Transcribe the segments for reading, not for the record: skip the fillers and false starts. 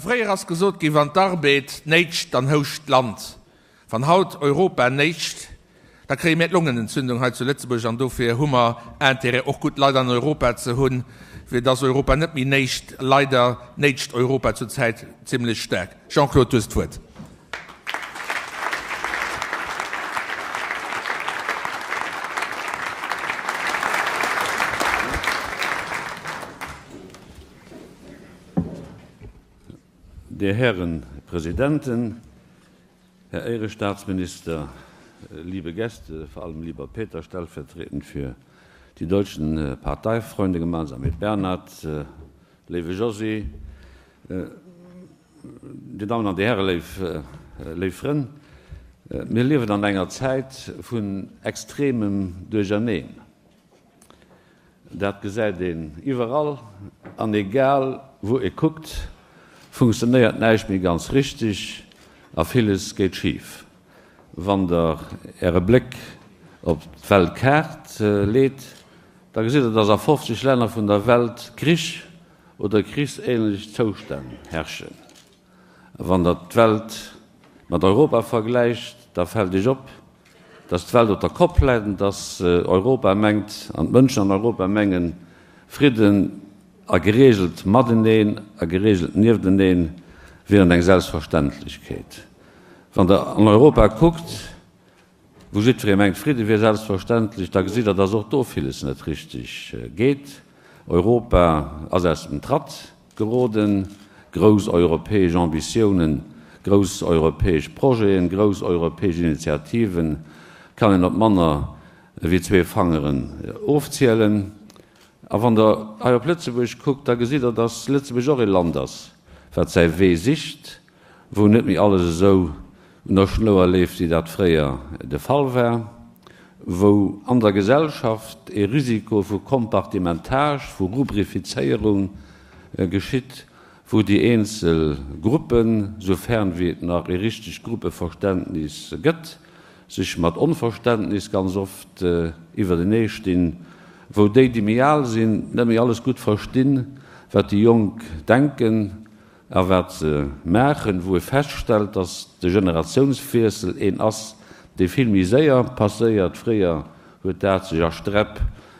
Fréier ass gesot ginn, Wann d'Arbed néitscht, dann houscht d'Land. Wann haut Europa néitscht, da kréie mir d'Longenentzündung hei zu Lëtzebuerg. An dofir hu mer Intérêt, och gutt Leit an Europa ze hunn, fir dass Europa net méi néitscht. Leider néitscht Europa zurzäit zimlech staark. Jean-Claude, du hues d'Wuert. Dir Häre Presidenten, Här Ehrestaatsminister, liebe Gäste, vor allem lieber Peter, stellvertretend für die deutschen Parteifreunde gemeinsam mit Bernhard, léiwe Josy, Dir Dammen an Dir Hären, léif, léif Frënn, mir liewen an enger Zäit vun extremem Duercherneen. Dat gesäit een iwwerall an egal wou ee kuckt, funktionéiert näischt méi ganz richteg a villes geet schif. Wann Der Äre Bléck op d'Weltkaart leet, da gesitt Der, dass a 50 Länner vun der Welt Krich oder krichsähnlech Zoustänn herrschen. A wann Der d'Welt mat Europa vergläicht, da fält Iech op, dass d'Welt op der Kopp läit an dass Europa mengt an d'Mënschen an Europa mengen, Fridden a gereegelt Mateneen a gereegelt Niefteneen wieren eng Selbstverständlechkeet. Wann Der an Europa kuckt, wou jiddweree mengt, Fridde wier selbstverständlech, da gesitt Der, dass och do villes net richteg geet. Europa ass aus dem Tratt geroden. Grouss europäesch Ambitiounen, grouss europäesch Projeten, grouss europäesch Initiativen kann een op manner wéi zwee Fangeren ofzielen. A wann Der hei op Lëtzebuerg kuckt, da gesitt Der, dass Lëtzebuerg och ee Land ass, wat säi Wee sicht, wou net méi alles esou un der Schnouer leeft, wéi dat fréier de Fall war, wou an der Gesellschaft ee Risiko vu Kompartimentage, vu Rubrifizéierung geschitt, wou déi eenzel Gruppen, soufern wéi et nach ee richtegt Gruppeverständnis gëtt, sech mat Onverständnis ganz oft iwwertenee stinn, wou déi, déi méi al sinn, net méi alles gutt verstinn, wat déi Jonk denken A wat se maachen, wou ee feststellt, dass de Generatiounswiessel een ass, dee vill méi séier passéiert. Fréier huet dat sech a Sträpp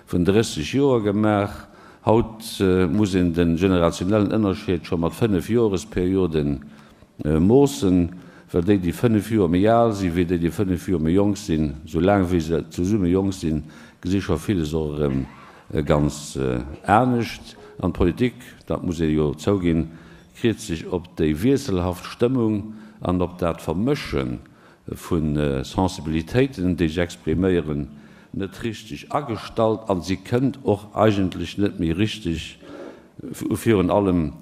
vun 30 Joer gemaach, haut muss een de generationellen Ënnerscheed scho mat Fënnefjoresperioden moossen, well déi, déi fënnef Joer méi al sinn, wéi déi, déi fënnef Joer méi jonk sinn, sou laang wéi se zesumme jonk sinn, gesi scho villes och erëm Ganz anescht. An d'Politik, dat muss ee jo zouginn, kritt sech op déi wiesselhaft Stëmmung an op dat Vermësche vu Sensibilitéiten, déi sech expriméieren, net richteg agestallt a si kënnt och eigentlech net méi richteg u virun allem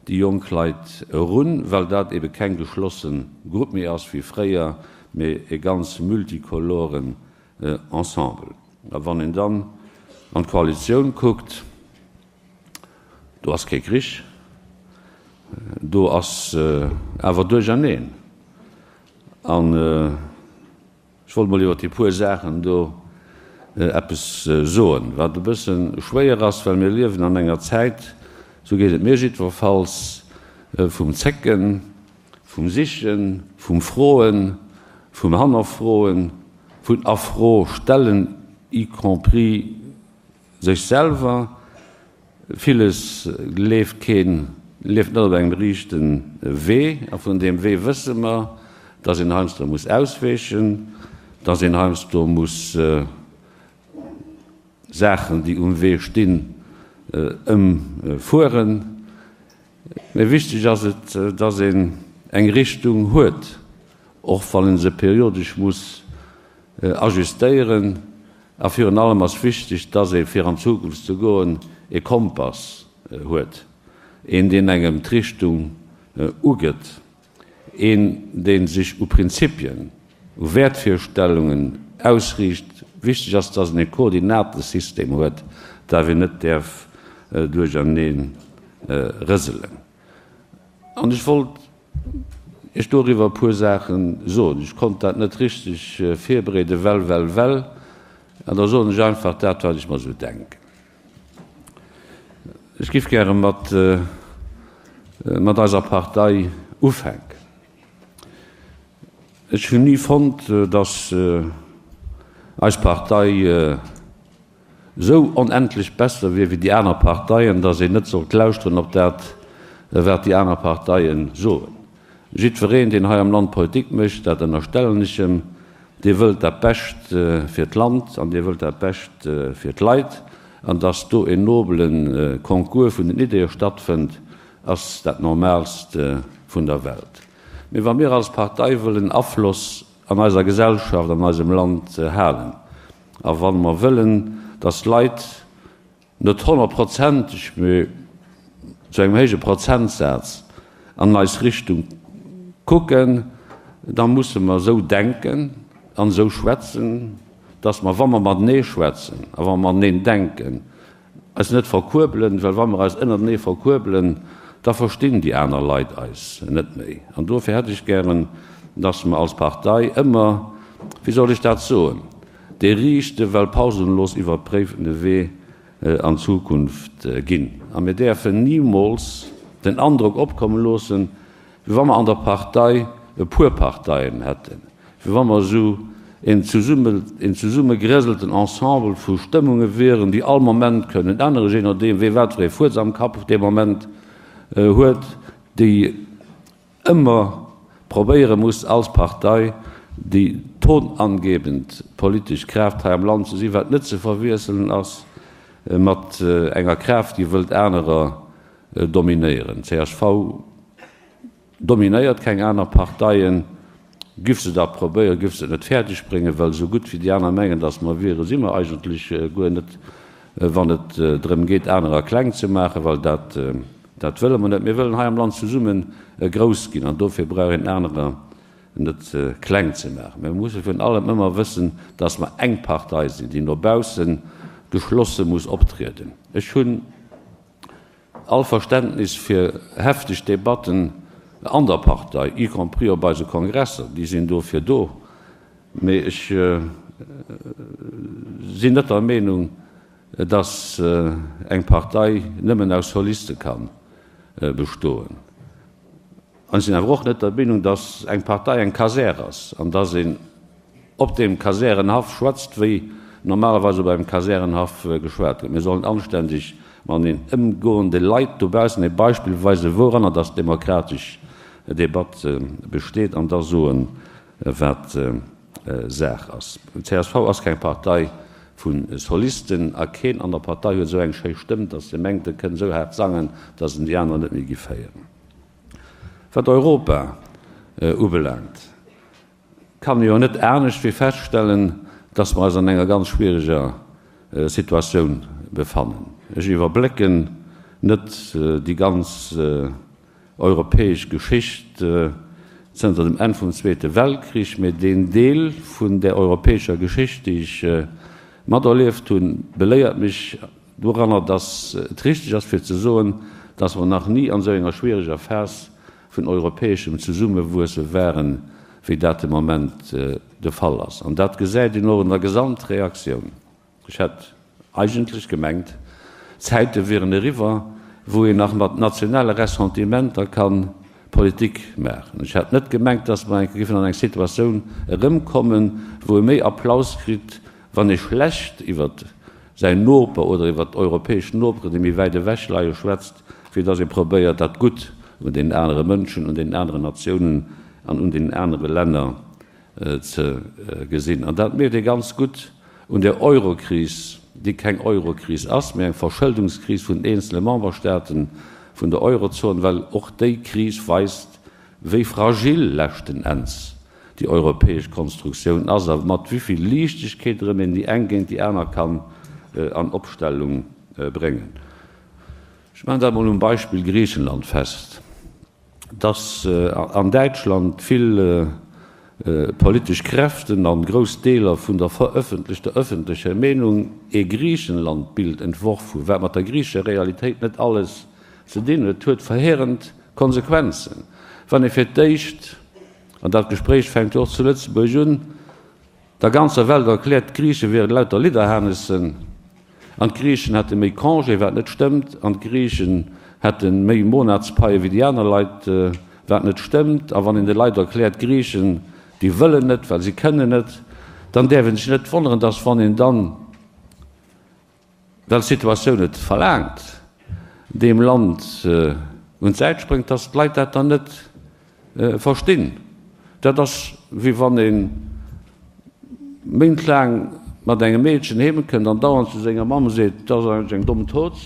déi jonk Leit erun, well dat ebe keng geschlosse Grupp méi ass wéi fréier, mee e ganz multikoloren Ensemble. A wann een dann an d'Koalitioun kuckt, do ass kee Krich, do ass awer Duercherneen. An ech wollt mol iwwer déi puer Saachen do eppes soen, wat e bësse schwéier ass, well mir liewen an enger Zäit, esou geet et mir jiddwerfalls, vum Zécken, vum Sichen, vum Froen, vum Hannerfroen, vun a Fro stellen, y compris sech selwer. Villes leeft keen, leeft net op engem riichte Wee, a vun deem Wee wësse mer, dass een heiansdo muss ausweechen, dass een heiansdo muss Saachen, déi um Wee stinn, ëmfueren. Mee wichteg ass et, dass een eng Richtung huet, och wann ee se periodesch muss ajustéieren. A virun allem ass wichteg, dass ee fir an d'Zukunft ze goen e Kompass huet, een deen engem d'Richtung ugëtt. Een, dee sech u Prinzipien, u Wäertvirstellungen ausriicht. Wichteg ass, dass en e Koordinatesystem huet, dat een net däerf duerchernee rëselen. An ech wollt Iech doriwwer e puer Saache soen. Ech konnt dat net richteg virbereeden, well, well, well. An da soen ech einfach dat, wat ech mer esou denken. Ech giff gäre mat. mat eiser Partei ufänken. Ech hunn ni fonnt, datt eis Partei esou onendlech besser wier wéi déi aner Parteien, datt een net sollt lauschteren op dat, wat déi aner Parteien soen. Jiddwereen, deen hei am Land Politik mécht, dat ënnerstellen ech em, dee wëllt dat Bescht fir d'Land an dee wëllt dat Bescht fir d'Leit. An datt do en nobele Concours vun den Ideeë stattfënnt, ass dat Normaalst vun der Welt. Mee wa mir als Partei wëllen Afloss an eiser Gesellschaft, an eisem Land halen, a wa mer wëllen, datt d'Leit net honnertprozenteg, mee zu engem héije Prozentsaz an eis Richtung kucken, da musse mer esou denken an esou schwätzen, dass mer, wa mer matenee schwätzen a wa mer mateneen denken, eis net verkuerbelen, well wa mer eis ënnertenee verkuerbelen, da verstinn déi aner Leit eis net méi. An dofir hätt ech gären, dass mer als Partei ëmmer, wéi soll ech dat soen, dee riichte, well pausenlos iwwerpréifende Wee an d'Zukunft ginn. A mir däerfen nimools den Androck opkomme loossen, wéi wa mer an der Partei e puer Parteien hätten, wéi wa mer esou een zesummegerëselten Ensemble vu Stëmmunge wieren, déi all Moment kënnen änneren, jee nodeem, wee wat fir ee Fuerz am Kapp dee Moment huet, déi ëmmer probéiere muss als Partei déi tonangebend politesch Kraaft hei am Land ze sinn, wat net ze verwiesselen ass mat enger Kraaft, déi wëllt anerer dominéieren. Csv dominéiert keng aner Parteien. Giff se dat probéieren, giff se et net fäerdeg bréngen, well esou gutt wéi déi aner mengen, datt mer wieren, si mer eigentlech guer net, wann et drëm geet, anerer kleng ze maachen, well dat, dat wëlle mer net. Mir wëllen hei am Land zesumme grouss ginn an dofir brauch een anerer net kleng ze maachen. Mä mir musse virun allem ëmmer wëssen, datt mer eng Partei sinn, déi no bausse geschlosse muss optrieden. Ech hunn. All Verständnis fir hefteg Debatten an der Partei, y compris op eise Kongresser, déi sinn dofir do, mee ech sinn net der Meenung, dass eng Partei nëmmen aus Soliste ka bestoen. An ech sinn awer och net der Meenung, dass eng Partei eng Kasär ass an dass een op deem Kasärenhaff schwätzt, wéi normalerweis op engem Kasärenhaff geschwat gëtt. Mir sollen anständeg mateneen ëmgoen, de Leit dobaussen e Beispill weisen, wouranner dass d'demokratesch Debatt besteet an da soen, wat Saach ass. Csv ass keng Partei vu Solisten a keen an der Partei huet esou eng schéi Stëmm, dass e mengt, e kënnt esou haart sangen, dass en déi aner net méi giff héieren. Wat Europa ubelaangt, kann ee jo net anescht wéi feststellen, dass mer eis an enger ganz schwiereger Situatioun befannen. Ech iwwerblécken net déi ganz europäesch Geschicht zënter dem Enn vum Zweete Weltkrich, mee deen Deel vun där europäescher Geschicht, déi ech materlieft hunn, beléiert mech Doranner, dass et richteg ass fir ze soen, dass mer nach ni an esou enger schwiereger Phas vun europäeschem Zesummewuesse waren, wéi dat de Moment de Fall ass. An dat gesäit een och un der Gesamtreaktioun. Ech hätt eigentlech gemengt, d'Zäite wieren eriwwer, wou een nach mat nationale Ressentimenter ka Politik maachen. Ech hätt net gemengt, dass mer eng Kéier géifen an eng Situatioun erëmkommen, wou ee méi Applaus kritt, Wann ee schlecht iwwer säin Noper oder iwwer d'europäesch Noperen, déi méi wäit ewech leie, schwätzt, wéi datt ee probéiert, dat Gutt un deenen anere Mënschen, un deenen aneren Natiounen an un deenen anere Länner ze gesinn. An dat mierkt ee ganz gutt un der Eurokris, déi keng Eurokris ass, mee eng Verschëldungskris vun den eenzele Memberstaaten vun der Eurozon, well och déi Kris weist, wéi fragil leschten Enns déi europäesch Konstruktioun ass a mat wéi vill Liichtegkeet erëm een déi eng géint déi aner kann an Opstellung bréngen. Ech maachen dat emol um Beispill Griichenland fest, dass an Däitschland vill politesch Kräften an grouss Deeler vun der verëffentlechter ëffentlecher Meenung ee Griichenland-Bild entworf hunn, wat mat der griichescher Realitéit net alles ze dinn huet, huet verheerend Konsequenzen. Wann ee fir d'éischt An dat Gespréich fänkt jo och zu Lëtzebuerg un, der ganzer Welt erkläert, d'Griiche wieren lauter Lidderhanessen an d'Griichen hätte méi Congé, wat net stëmmt, an d'Griichen. hätte méi Monatspaie wéi déi aner Leit, wat net stëmmt. A wann een de Leit erkläert, d'Griichen, déi wëllen net, well si kënnen net, dann däerf ee sech net wonneren, datt wann een dann, well d'Situatioun et verlaangt, deem Land un d'Säit spréngt, datt d'Leit dat dann net verstinn. Dat ass wéi wann ee méintlaang mat engem Meedchen heem kënnt an dauernd zu senger Mamm seet, dat ass eigentlech eng domm Toz,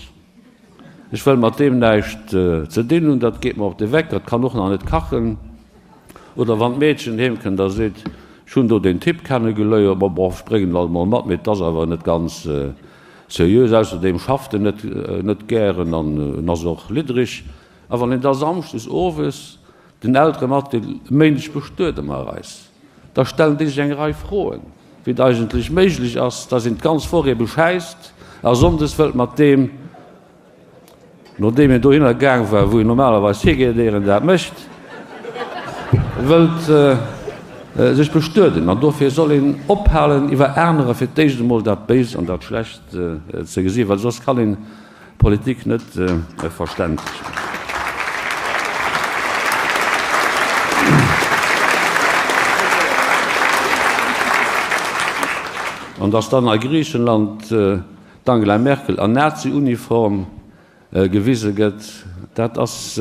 ech wëll mat deem näischt ze dinn hunn, dat geet mer op de Wecker, dat kann och nach net kachen. Oder wann d'Meedchen heem kënnt a seet, ech hunn do deen Typ kennegeléiert, ma bon, ech bréngen en alt mol mat, mee et ass awer net ganz seriös, ausserdeem schafft en net net gären an en ass och liddereg. A wann een da samschdes owes den Eltere matdeelt, e Méindeg bestuede mer eis, da stellen déi sech eng Rei Froen, wéi et eigentlech méiglech ass, dass een d'ganz Woch ee beschäisst a sonndes wëllt mat deem, nodeem een dohinner gaang war, wou een normalerweis higeet, éier een dat mécht, wëllt sech bestueden. An dofir soll een ophalen, iwwer anerer fir d'éischt emol dat Béist an dat Schlecht ze gesinn, well soss kann een Politik net verständlech maachen. An datt dann a Griichenland d'Angela Merkel an Nazi-Uniform gewise gëtt, dat ass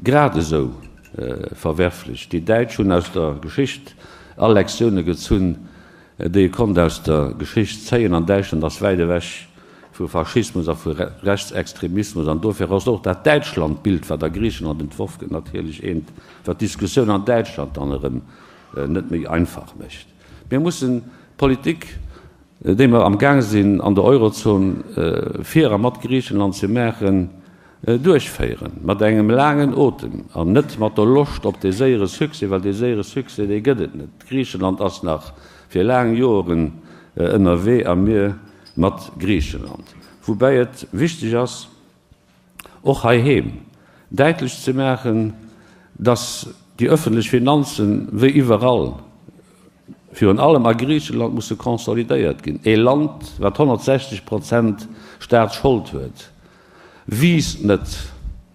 grad esou verwerflech. Déi Däitsch hunn aus der Geschicht all Lektioune gezunn, déi ee konnt aus der Geschicht zéien, an Däitschland ass wäit ewech vu Faschismus a vu Rechtsextremismus. An dofir ass och dat Däitschlandbild, wat a Griichenland entworf gëtt, natierlech eent, wat d'Diskussioun an Däitschland dann erëm net méi einfach mécht. Mir mussen d'Politik, déi mer am Gaang sinn an der Eurozon fir a mat Griichenland ze maachen, duerchféieren, mat engem laangen Otem an net mat der Loscht op dee séiere Succès, well dee séiere Succès, dee gëtt et net. Griichenland ass nach fir laang Joren ënnerwee a mir mat Griichenland. Woubäi et wichteg ass, och heiheem däitlech ze maachen, dass déi öffentlech Finanzen, wéi iwwerall, virun allem a Griichenland, musse konsolidéiert ginn. Ee Land, wat 160 Prozent Staatsschold huet, wiisst net,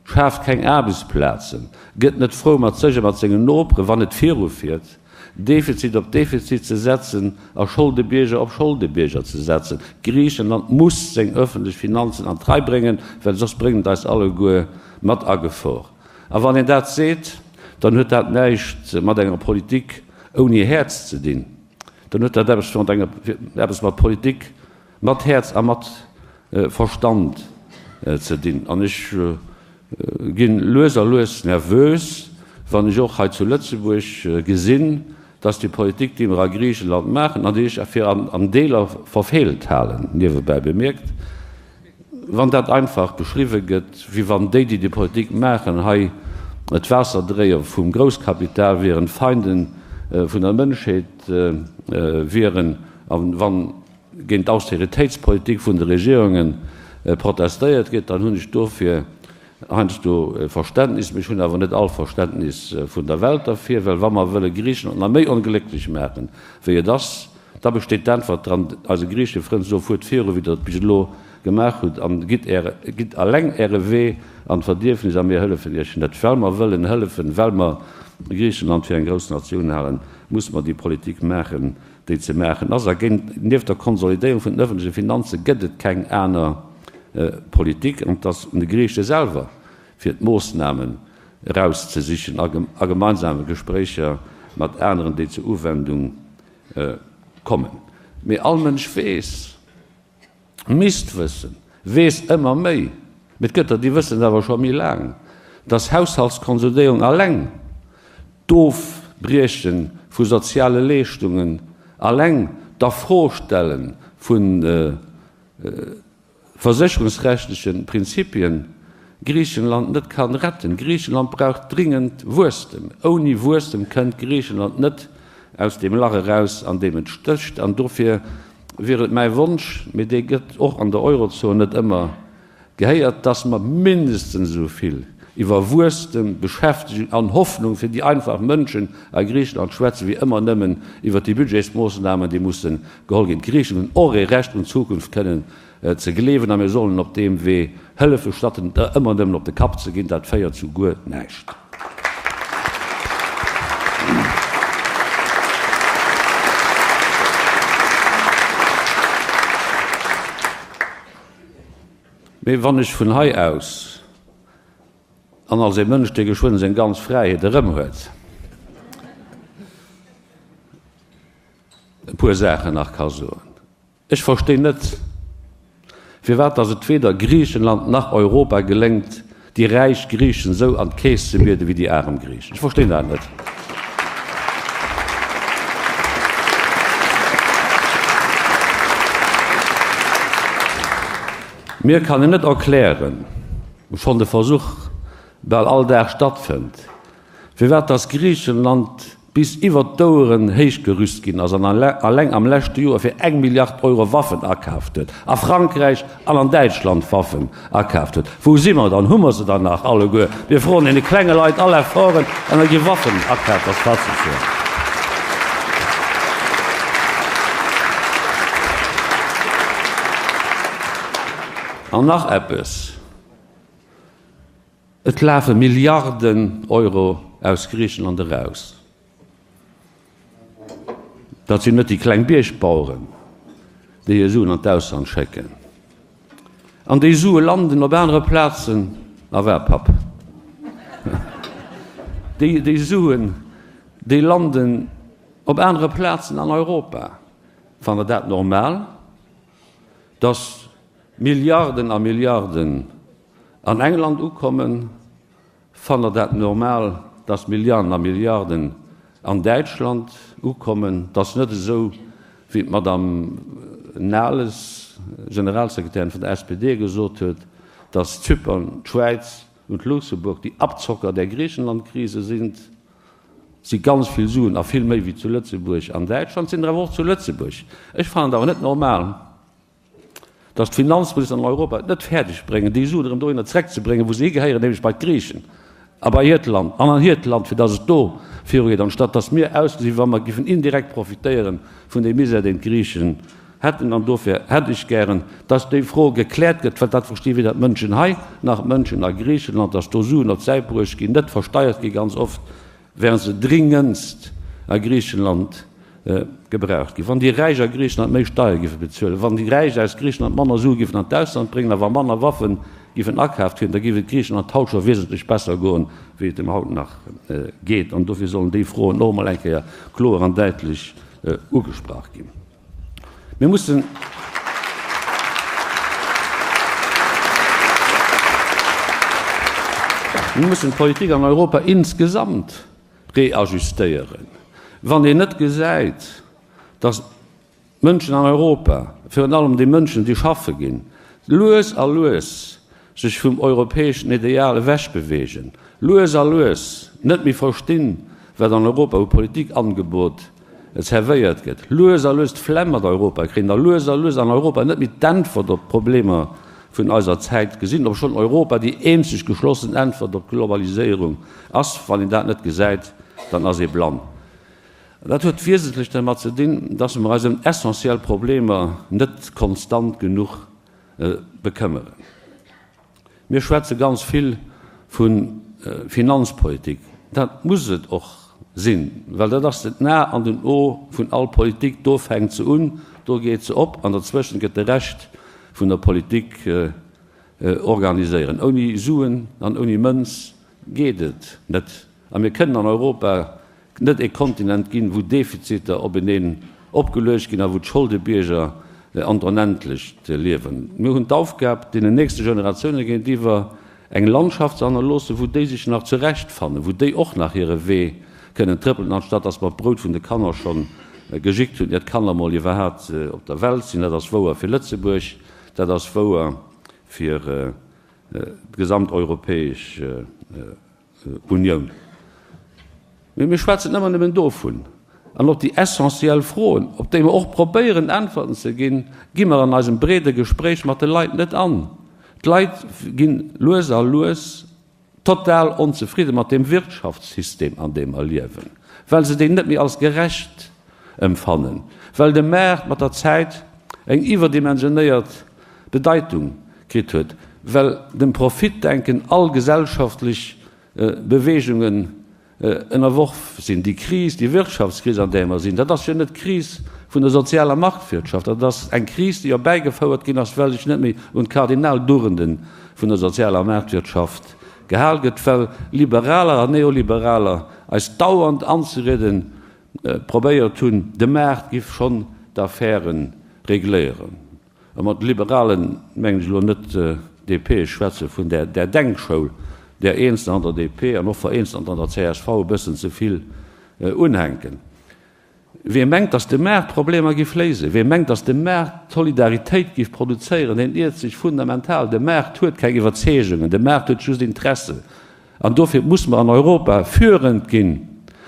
schaaft keng Aarbechtsplazen, gëtt net frou mat sech a mat sengen Noperen, wann et virufiert. Defizit op Defizit ze setzen a Scholdebierger op Scholdebierger ze setzen. Griichenland muss seng öffentlech Finanzen an d'Rei bréngen, well soss bréngt et eis alleguer mat a Gefor. A wann een dat seet, dann huet dat näischt mat enger Politik ouni Häerz ze dinn, dann huet dat eppes mat enger, eppes mat Politik mat Häerz a mat Verstand ze dinn. An ech ginn lues a lues nervös, wann ech och hei zu Lëtzebuerg gesinn, dass déi Politik, déi mer a Griichenland maachen an déi ech fir an Deeler verfeelt halen, niewebäi bemierkt, wann dat einfach beschriwwe gëtt, wéi wann déi, déi déi Politik maachen, hei d'Waasserdréier vum Grousskapital wieren, d'Feinde vun der Mënschheet wieren, a wann géint d'Austeritéitspolitik vun de Regierunge protestéiert gëtt, dann hunn ech dofir heiansdo Verständnis, mee ech hunn awer net all Verständnis vun der Welt derfir, well wa mer wëlle Griichenland nach méi onglécklech maachen, wéi et ass, da besteet d'Äntwert dran, eise griichesche Frënn ze soen, Fuert viru wéi Der et bis elo gemaach hutt an gitt Äre, gitt alleng Äre Wee an d'Verdierfnis a mir hëllefen Iech net. Well mer wëllen hëllefen, well mer Griichenland fir eng grouss Natioun halen, musse mer déi Politik maachen, déi ze maachen ass. A géint, nieft der Konsolidéierung vun den öffentleche Finanze gëtt et keng aner Politik. An et ass un de Griiche selwer, fir d'Moossnamen erauszesichen a gemeinsame Gespréicher mat aneren, déi zur Uwendung kommen. Mee all Mënsch weess, misst wëssen, weess ëmmer méi, mee et gëtt der, déi wëssen et awer scho méi laang, dass Haushaltskonsolidéierung alleng, d'Ofbrieche vu soziale Leeschtungen alleng, d'Afrostelle vu versécherungsrechtleche Prinzipien Griichenland net kann retten. Griichenland brauch dringend Wuesstem. Ouni Wuesstem kënnt Griichenland net aus deem Lach eraus, an deem et stécht. An dofir wier et mäi Wonsch, mee dee gëtt och an der Eurozon net ëmmer gehéiert, dass mer mindestens esou vill iwwer Wuesstem, Beschäftegung an Hoffnung fir déi einfach Mënschen a Griichenland schwätzen, wéi ëmmer nëmmen iwwer déi Budgetsmoossnamen, déi musse geholl ginn. D'Griichen hunn och ee Recht un Zukunft kënnen. ze gleewen a mir sollen op deem Wee hëllefen, statt en der ëmmer nëmmen op de Kapp ze ginn. Dat féiert zu guer näischt. Mee wann ech vun hei aus, an als ee Mënsch, dee geschwënn seng ganz Fräiheet erëm huet, e puer Saachen nach ka soen. Ech verstinn net, firwat dass et weder Griichenland nach Europa geléngt, déi räich Griichen esou an d'Keess ze bieden, wéi déi arem Griichen. Ech verstinn dat net. Mir kann een net erklären, obschonn de Versuch bal all Dag stattfënnt, firwat dass Griichenland bis iwwert d'Oueren héichgerüst ginn ass an alleng am leschte Joer fir eng Milliard Euro Waffen akaaft huet, a Frankräich an an Däitschland Waffen akaaft huet. Wou si mer dann? Hu mer se dann nach alleguer? Mir froen deene klenge Leit all Efforten an da gi Waffen akaaft. Ass fatzeg, jo. An nach eppes. Et lafe Milliarden Euro aus Griichenland eraus. Dat sinn net déi kleng Biergbaueren, déi hir Suen an d'Ausland schécken. An déi Sue landen op anere Plazen. A war, Papp? Déi, déi Suen, déi landen op anere Plazen an Europa. Fannt Der dat normal, dass Milliarden a Milliarden an England ukommen, fannt Der dat normal, dass Milliarden a Milliarden an Däitschland ukommen? Et ass net esou, wéi d'Madame Nahles, Generalsekretärin vun der SPD, gesot huet, dass Zypern, d'Schwäiz und Luxemburg die Abzocker der Griechenlandkrise sind. Si ganz vill Suen a vill méi wéi zu Lëtzebuerg an Däitschland sinn der awer och zu Lëtzebuerg. Ech fannen et awer net normal, datt d'Finanzminister an Europa et net fäerdeg bréngen, déi Suen erëm dohinner zreckzebréngen, wou se higehéieren, nämlech bei d'Griichen a bei hiert Land an an hiert Land, fir datt et do virugeet, anstatt datt mir ausgesinn, wéi wa mer giffen indirekt profitéieren vun deem Misär, deen d'Griichen hätten. An dofir hätt ech gären, datt déi Fro gekläert gëtt, well dat versti weder d'Mënschen hei nach d'Mënschen a Griichenland, datt do Suen op d'Säit bruecht ginn, net versteiert gi ganz oft, während se dringendst a Griichenland gebraucht ginn. Wann déi Räich a Griichenland méi Steier giffe bezuelen, wann déi Räich aus Griichenland manner Sue giffen an d'Ausland bréngen a wa manner Waffe giffen akaaft ginn, da giff et Griichenland haut scho wiesentlech besser goen, wéi et em haut nach geet. An dofir sollen déi Froen och emol eng Kéier kloer an däitlech ugesprach ginn. Mir mussen. Mir mussen d'Politik an Europa insgesamt reajustéieren. Wann een net gesäit, datt d'Mënschen an Europa, virun allem déi Mënschen, déi schaffe ginn, lues a lues sech vum europäeschen Ideal ewech beweegen, lues a lues net méi verstinn, wat an Europa u Politikangebot zerwéiert gëtt, lues a lues d'Flemm mat Europa kréien a lues a lues an Europa net méi d'Äntwert op d'Problemer vun eiser Zäit gesinn, obschonn Europa déi eenzeg geschlossen Äntwert op d'Globaliséierung ass. Wann een dat net gesäit, dann ass ee blann. An dat huet wiesentlech dermat ze dinn, dass mer eis ëm essentiell Problemer net konstant genuch bekëmmeren. Mir schwätze ganz vill vu Finanzpolitik. Dat muss et och sinn, well dat ass den A an den O vun all Politik. Do fänkt se un, do geet se op an derzwëschent gëtt de Rescht vun der Politik organiséieren. Ouni Suen an ouni Mënz geet et net. A mir kënnen an Europa net ee Kontinent ginn, wou Defiziter openeen opgeluecht ginn a wou d'Scholdebierger an d'Onendlecht liewen. Mir hunn d'Aufgab, deenen nächste Generatioune géintiwwer eng Landschaft ze hannerloossen, wou déi sech nach zurechtfannen, wou déi och nach hire Wee kënnen trëppelen, anstatt dass mer d'Brout vun de Kanner scho gejickt hunn, ier d'Kanner mol iwwerhaapt op der Welt sinn. Dat ass wouer fir Lëtzebuerg, dat ass wouer fir d'gesamt Europäesch Unioun. Mee mir schwätzen ëmmer nëmmen dovun. An op déi essentiell Froen, op déi mer och probéieren Äntwerten ze ginn, gi mer an eisem breede Gespréich mat de Leit net an. D'Leit ginn lues a lues total onzefridde mat deem Wirtschaftssystem, an deem mer liewen, well se deen net méi als gerecht emfannen, well de Maart mat der Zäit eng iwwerdimensionéiert. Bedeitung kritt huet, well dem Profitdenken all gesellschaftlech Beweegungen ënnerworf sinn. Déi Kris, déi Wirtschaftskris, an där mer sinn, dat ass jo net d'Kris vun der sozialer Marktwirtschaft, dat ass eng Kris, déi erbäigefouert ginn ass, well sech net méi un d'Kardinaldugende vun der sozialer Maartwirtschaft gehal gëtt, well Liberaler an Neoliberaler eis dauernd anzerieden probéiert hunn, de Maart giff schonn d'Affäre regléieren. A mat Liberalen mengen ech elo net DP, ech schwätze vun där där Denkschoul, där Eenzelner an der DP an och vereenzelt an der csv e bëssen ze vill unhänken. Wee mengt, datt de Maart d'Problemer giff léisen, wee mengt, datt de Maart d'Solidaritéit giff produzéieren, deen iert sech fundamental. De Maart huet keng Iwwerzeegungen, de Maart huet just Interessen. An dofir muss mer an Europa führend gi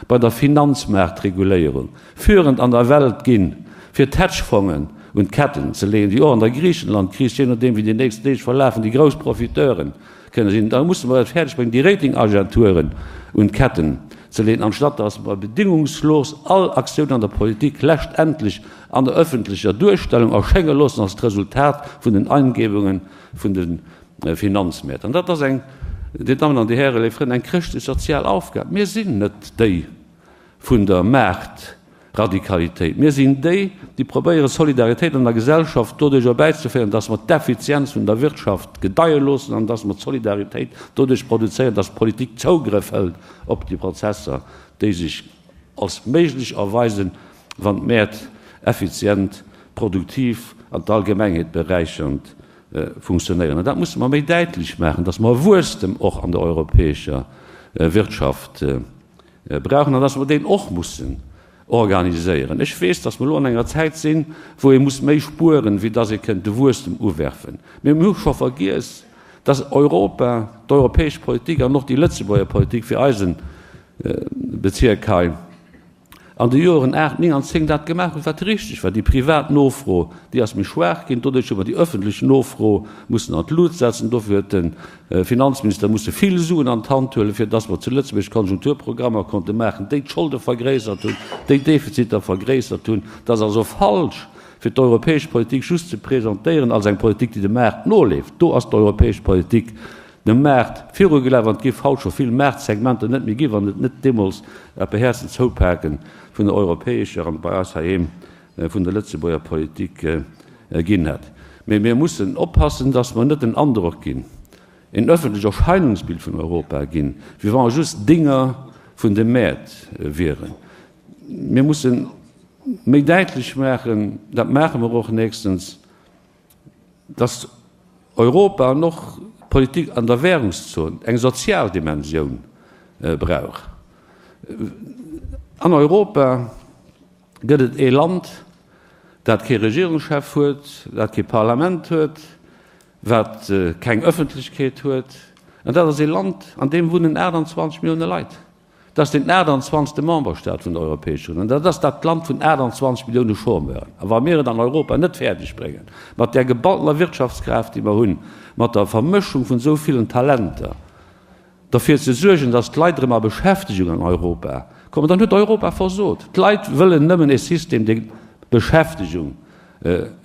bei der Finanzmaartreguléierung, führend an der Welt ginn, fir d'Hedgefongen un d'Ketten ze leeën, déi och an der Griichenlandkris, jee nodeem wéi déi nächst Deeg verlafen, déi grouss Profiteure kënne sinn. Da musse mer et fäerdeg bréngen, déi Ratingagenturen un d'Ketten ze leeën, anstatt datt mer bedingungslos all Aktioun an der Politik leschtendlech an der öffentlecher Duerstellung erschénge loossen als d'Resultat vun den Eingebungen vun de Finanzmäert. An dat ass eng, Dir Dammen an Dir Hären, léif Frënn, eng chrëschtlech-sozial Aufgab. Mir sinn net déi vun der Maartradikalitéit. Mir sinn déi, déi probéieren, Solidaritéit an der Gesellschaft doduerch erbäizeféieren, dass mer d'Effizienz vun der Wirtschaft gedeie loossen an dass mer d'Solidaritéit doduerch produzéieren, dass d'Politik Zougrëff hëlt op déi Prozesser, déi sech als méiglech erweisen, wann d'Mäert effizient, produktiv an d'Allgemengheet beräichernd funktionéieren. An dat musse mer méi däitlech maachen, dass mer e Wuesstem och an der europäescher Wirtschaft brauchen an dass mer deen och mussen organiséieren. Ech weess, dass mer elo an enger Zäit sinn, wou ee muss méi spueren, wéi dass ee kënnt de Wuesstem uwerfen. Mee mir hu scho vergiess, dass Europa, d'europäesch Politik an och déi Lëtzebuerger Politik fir eise Bezierk hei, an de Joren 8, 9 an 10 dat gemaach huet, wat richteg war. Déi privat Nofro, déi ass méi schwaach ginn. Doduerch hu mer déi öffentlech Nofro mussen an d'Lut setzen. Dofir huet de Finanzminister musse vill Suen an d'Hand huelen, fir dass mer zu Lëtzebuerg Konjunkturprogrammer konnte maachen, déi d'Scholde vergréissert hunn, déi d'Defiziter vergréissert hunn. Et ass also falsch, fir d'europäesch Politik just ze presentéieren als eng Politik, déi dem Maart noleeft. Do ass d'europäesch Politik dem Maart virugelaf an et géif haut scho vill Maartsegmenter net méi ginn, wann et net deemools dat behäerzten Zoupake vun der europäescher an bei eis heiheem vun der Lëtzebuerger Politik ginn hätt. Mee mir mussen oppassen, dass mer net den Androck ginn, een öffentlech Erscheinungsbild vun Europa ginn, wéi wa mer just Dinger vun de Mäert wieren. Mir musse méi däitlech maachen, dat maache mer och nächstens, dass Europa an och d'Politik an der Währungszon eng sozial Dimensioun brauch. An Europa gëtt et ee Land, dat kee Regierungschef huet, dat kee Parlament huet, wat keng Ëffentlechkeet huet, an dat ass ee Land, an deem wunnen 28 Millioune Leit. Dat ass den 28. Memberstaat vun der Europäescher Unioun. Dat ass dat Land vun 28 Millioune Chômeuren. A wa mir et an Europa net fäerdeg bréngen, mat där geballtener Wirtschaftskraaft, déi mer hunn, mat der Vermëschung vun esou villen Talenter, derfir ze suergen, datt d'Leit erëm a Beschäftegung an Europa kommen, dann huet Europa versot. D'Leit wëllen nëmmen e System, dee Beschäftegung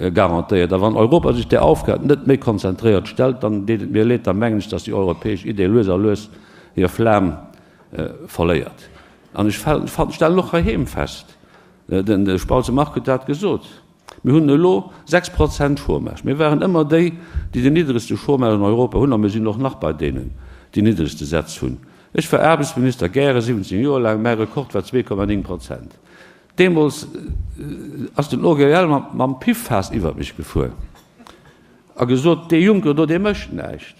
garantéiert. A wann Europa sech där Aufgab net méi konzentréiert stellt, dann deet et mir leed, da mengen ech, datt déi europäesch Idee lues a lues hir Flam verléiert. An ech stellen och heiheem fest, de Spautze Marc huet dat gesot, mir hunn elo 6 Prozent Chômage. Mir waren ëmmer déi, déi den niddregste Chômage an Europa hunn, a mir sinn och nach bei deenen, déi niddregste Sätz hunn. Ech war Aarbechtsminister gäre 17 Joer laang, mäi Rekord war 2,9 Prozent. Deemools ass den OGL mam Piffaass iwwert mech gefuer a gesot, Dee Juncker do, dee mécht näischt.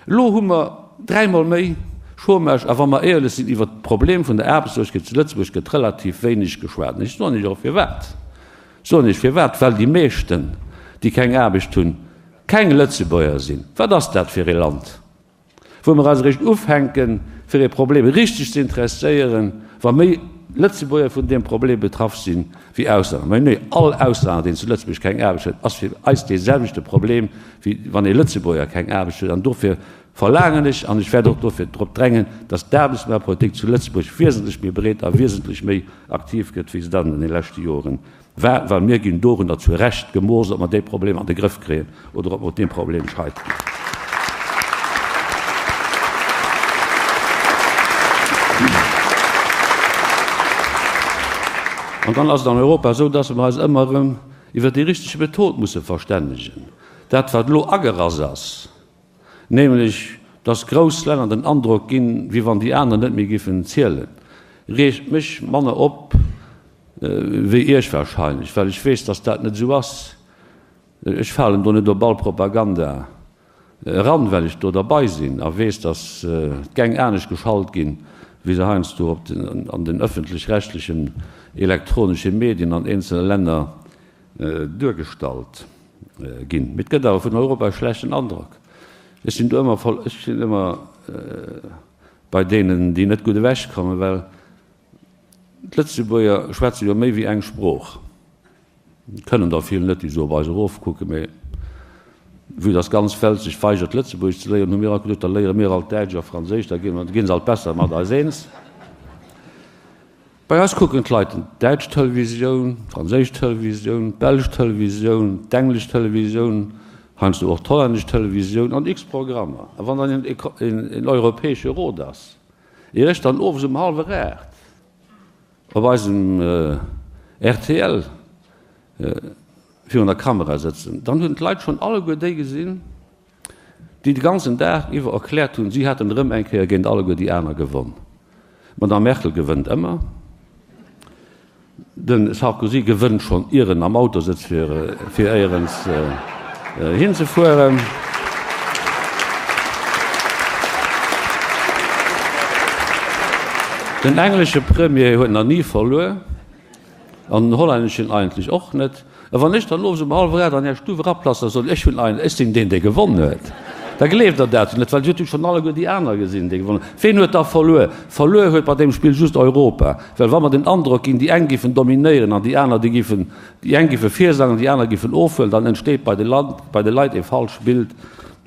Elo hu mer dräimol méi Chômage a wa mer éierlech sinn, iwwert d'Problem vun der Aarbechtslosegkeet zu Lëtzebuerg gëtt relativ wéineg geschwat. An ech soen Iech och firwat. Ech soen Iech firwat, Well déi meeschten, déi keng Aarbecht hunn, keng Lëtzebuerger sinn. Wat ass dat fir ee Land? wou mer eis eréischt ufänken, fir ee Problem richteg ze interesséieren, wa méi Lëtzebuerger vun deem Problem betraff sinn, wéi Auslänner. Mä nee, all Auslänner, deen zu Lëtzebuerg keng Aarbecht huet, ass fir eis dee selwechte Problem, wéi wann ee Lëtzebuerger keng Aarbecht huet. An dofir verlaangen ech, an ech wäert och dofir drop drängen, dass d'Aarbechtsmaartpolitik zu Lëtzebuerg wiesentlech méi breet a wiesentlech méi aktiv gëtt, wéi se dat an deene leschte Joren war, well mir ginn dorunner zu Recht gemooss, ob mer dee Problem an de Grëff kréien oder ob mer un deem Problem scheitern. An dann ass et an Europa esou, dass mer eis ëmmer erëm iwwert déi richteg Method musse verstännegen. Dat, wat elo agerass ass, nämlech dass grouss Länner den Androck ginn, wéi wann déi aner net méi giffen zielen, reegt mech manner op wéi Iech wahrscheinlech, well ech weess, dass dat net esou ass. Ech falen do net op all Propaganda eran, well ech do derbei sinn a weess, dass d'Gäng anescht geschalt ginn, wéi se heiansdo op den, an den öffentlech-rechtlichen elektronische Medien an eenzele Länner duergestallt ginn. Mee et gëtt awer vun Europa e schlechten Androck. Ech sinn do ëmmer voll, ech sinn ëmmer bei deenen, déi net gutt ewechkommen, well d'Lëtzebuerger schwätze jo méi wéi eng Sprooch. Kënnen der vill net, déi esou op eis erofkucken, mee vue dass d'ganz Welt sech weigert Lëtzebuergesch ze léieren, hu mir alt geduecht, da léiere mir alt Däitsch a Franséisch, da gi se alt besser mat eis eens. Bei eis kucken d'Leit d'däitsch Televisioun, d'franséisch Televisioun, d'belsch Televisioun, d'englesch Televisioun, heiansdo och d'hollännesch Televisioun an x Programmer. A wann dann een europäesche Rot ass, ier ech dann owes um hallwer 8 op eisem rtl virun der Kamera sëtzen, dann hunn d'Leit schonn alleguer déi gesinn, déi de ganzen Dag iwwer erkläert hunn, si hätten erëm eng Kéier géint alleguer déi aner gewonn. D'Madame Merkel gewënnt ëmmer. De Sarkozy gewënnt schonn ier en am Auto sëtzt fir éierens hinzefueren. Den englesche Premier huet nach ni verluer an den hollänneschen eigentlech och net. A wann ech dann owes um hallwer 8 an Är Stuff eraplatzen a soen, ech hunn ein, ech sinn deen, dee gewonn huet, da gleeft Der dat jo net, well Dir hutt jo schonn alleguer déi aner gesinn, déi gewonn hunn. Ween huet da verluer? Verluer huet bei deem Spill just Europa, well wa mer den Androck ginn, déi eng géifen dominéieren an déi aner, déi géifen, déi eng géife virsangen, déi aner géifen ofhuelen, dann entsteet bei de Land, bei de Leit e falscht Bild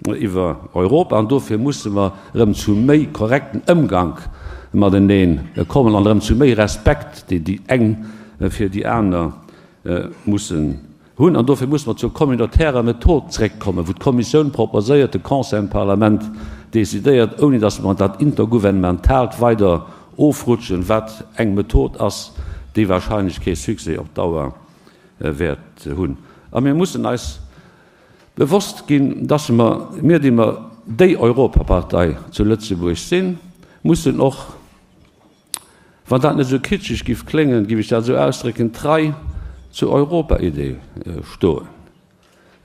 iwwer Europa. An dofir musse mer erëm zu méi korrekten Ëmgank matenee kommen an erëm zu méi Respekt, deen déi eng fir déi aner mussen hunn. An dofir musse mer zur communautairer Method zréckkommen, wou d'Kommissioun proposéiert, de Conseil an d'Parlament decidéiert, ouni datt mer an dat Intergouvernementaalt weider ofrutschen, wat eng Method ass, déi wahrscheinlech kee Succès op Dauer wäert hunn. A mir mussen eis bewosst ginn, datt mer, mir déi mer déi Europapartei zu Lëtzebuerg sinn, mussen och, Wann dat net esou kitscheg giff kléngen, giff ech dat esou ausdrécken, trei zur Europa-Idee stoen.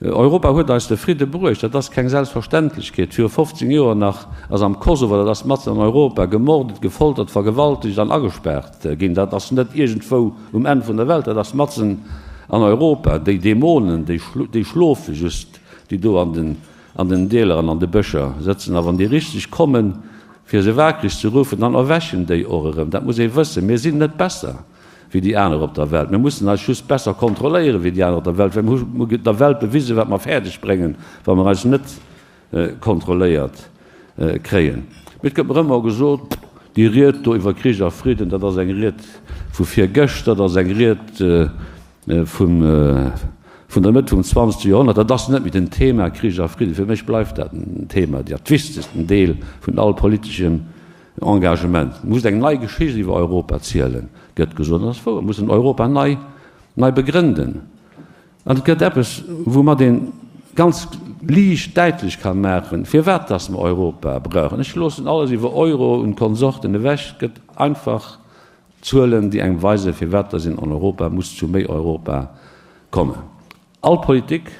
Europa huet eis de Fridde bruecht, dat ass keng Selbstverständlechkeet. Viru 15 Joer nach ass am Kosovo, dat ass matzen an Europa, gemordet, gefoltert, vergewaltegt an agespaart ginn. Dat ass net iergendwou um Enn vun der Welt, dat ass matzen an Europa. Déi Dämonen, déi schlofe just, déi do an den Deeler an an de Bëscher sëtzen. A wann déi richteg kommen, Fir se waakreg ze ruffen, dann erwächen déi och erëm. Dat muss ee wëssen. Mir sinn net besser wéi déi aner op der Welt. Mir mussen eis just besser kontrolléieren wéi déi aner op der Welt, well mir hu der Welt bewisen, wat mer fäerdeg bréngen, wa mer eis net kontrolléiert kréien. Mee et gëtt mer ëmmer gesot, déi Ried do iwwer Krich a Fridden, dat ass eng Ried vu virgëschter, dat ass eng Ried, vum vun der Mëtt vum zwanzegste Joerhonnert, dat ass net méi den Thema Krich a Fridden. Fir mech bleift dat en Thema, dat wichtegsten Deel vun all politeschem Engagement. Mir mussen eng nei Geschicht iwwer Europa zielen, gëtt gesot. An dat ass wouer. Mir mussen Europa nei, nei begrënden. An et gëtt eppes, woumat ee ganz liicht däitlech ka maachen, firwat dass mer Europa brauchen. Ech loossen alles iwwer Euro und Konsorten ewech. Et gëtt einfach Zuelen, déi engem weisen, firwat dass een an Europa muss zu méi Europa kommen. All Politik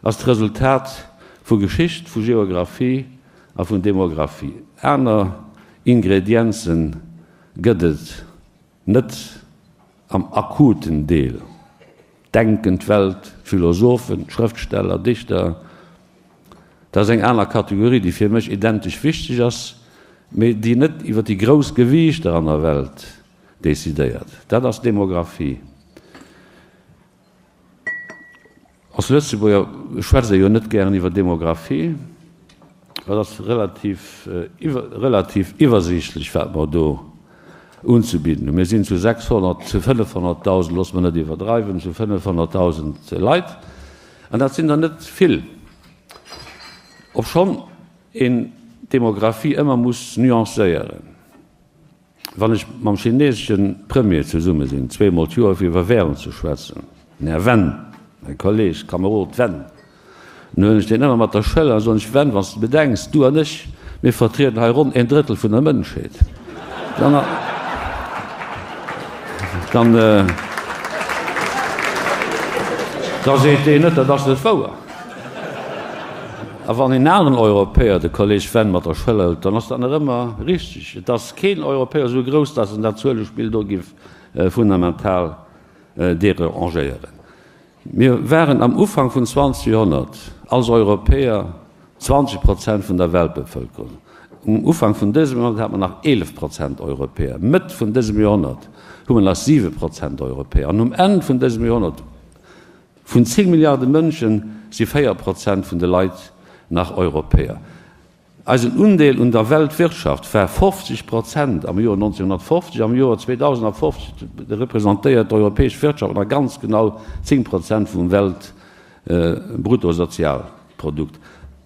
ass d'Resultat vu Geschicht, vu Geographie a vun Demographie. Aner Ingredienze gëtt et net am akuten Deel. D'Denken, d'Welt, d'Philosophen, d'Schrëftsteller, Dichter, dat ass eng aner Kategorie, déi fir mech identesch wichteg ass, mee déi net iwwer déi grouss Gewiichter an der Welt decidéiert. Dat ass d'Demographie. Als Lëtzebuerger schwätzt ee jo net gären iwwer Demographie. Et ass relativ, relativ iwwersiichtlech, wat mer do unzebidden hunn. Mir sinn zu 600, zu 500.000, loosse mer net iwwerdreiwen, zu 500.000 Leit, an dat sinn der net vill, obschonn een d'Demographie ëmmer muss nuancéieren. Wann ech mam chinesesche Premier zesumme sinn, zweemol d'Joer fir iwwer Währung ze schwätzen, den Här Wen, mäi Kolleg, Kamerod Wen, dann huelen ech deen ëmmer mat der Schëller an soen ech, Wen, wann s de bedenks, du an ech, mir vertrieden hei ronn een Drëttel vun der Mënschheet, dann, dann, da seet deen net, dat ass net wouer. A wann een aneren Europäer de Kolleg Wen mat der Schëller hëlt, dann ass dat nach ëmmer richteg. Et ass keen Europäer esou grouss, datt en dat Zuelespill do géif fundamental derangéieren. Mir waren am Ufank vum 20. Joerhonnert als Europäer 20 Prozent vun der Weltbevëlkerung. Um Ufank vun dësem Joerhonnert hate mer nach 11 Prozent Europäer. Mëtt vun dësem Joerhonnert hu mer nach 7 Prozent Europäer. An um Enn vun dësem Joerhonnert, Vun 10 Milliarde Mënsche si 4 Prozent vun de Leit nach Europäer. Eisen Undeel un der Weltwirtschaft war 50 Prozent am Joer 1950. Am Joer 2050 representéiert d'europäesch Wirtschaft nach ganz genau 10 Prozent vum Weltbruttosozialprodukt.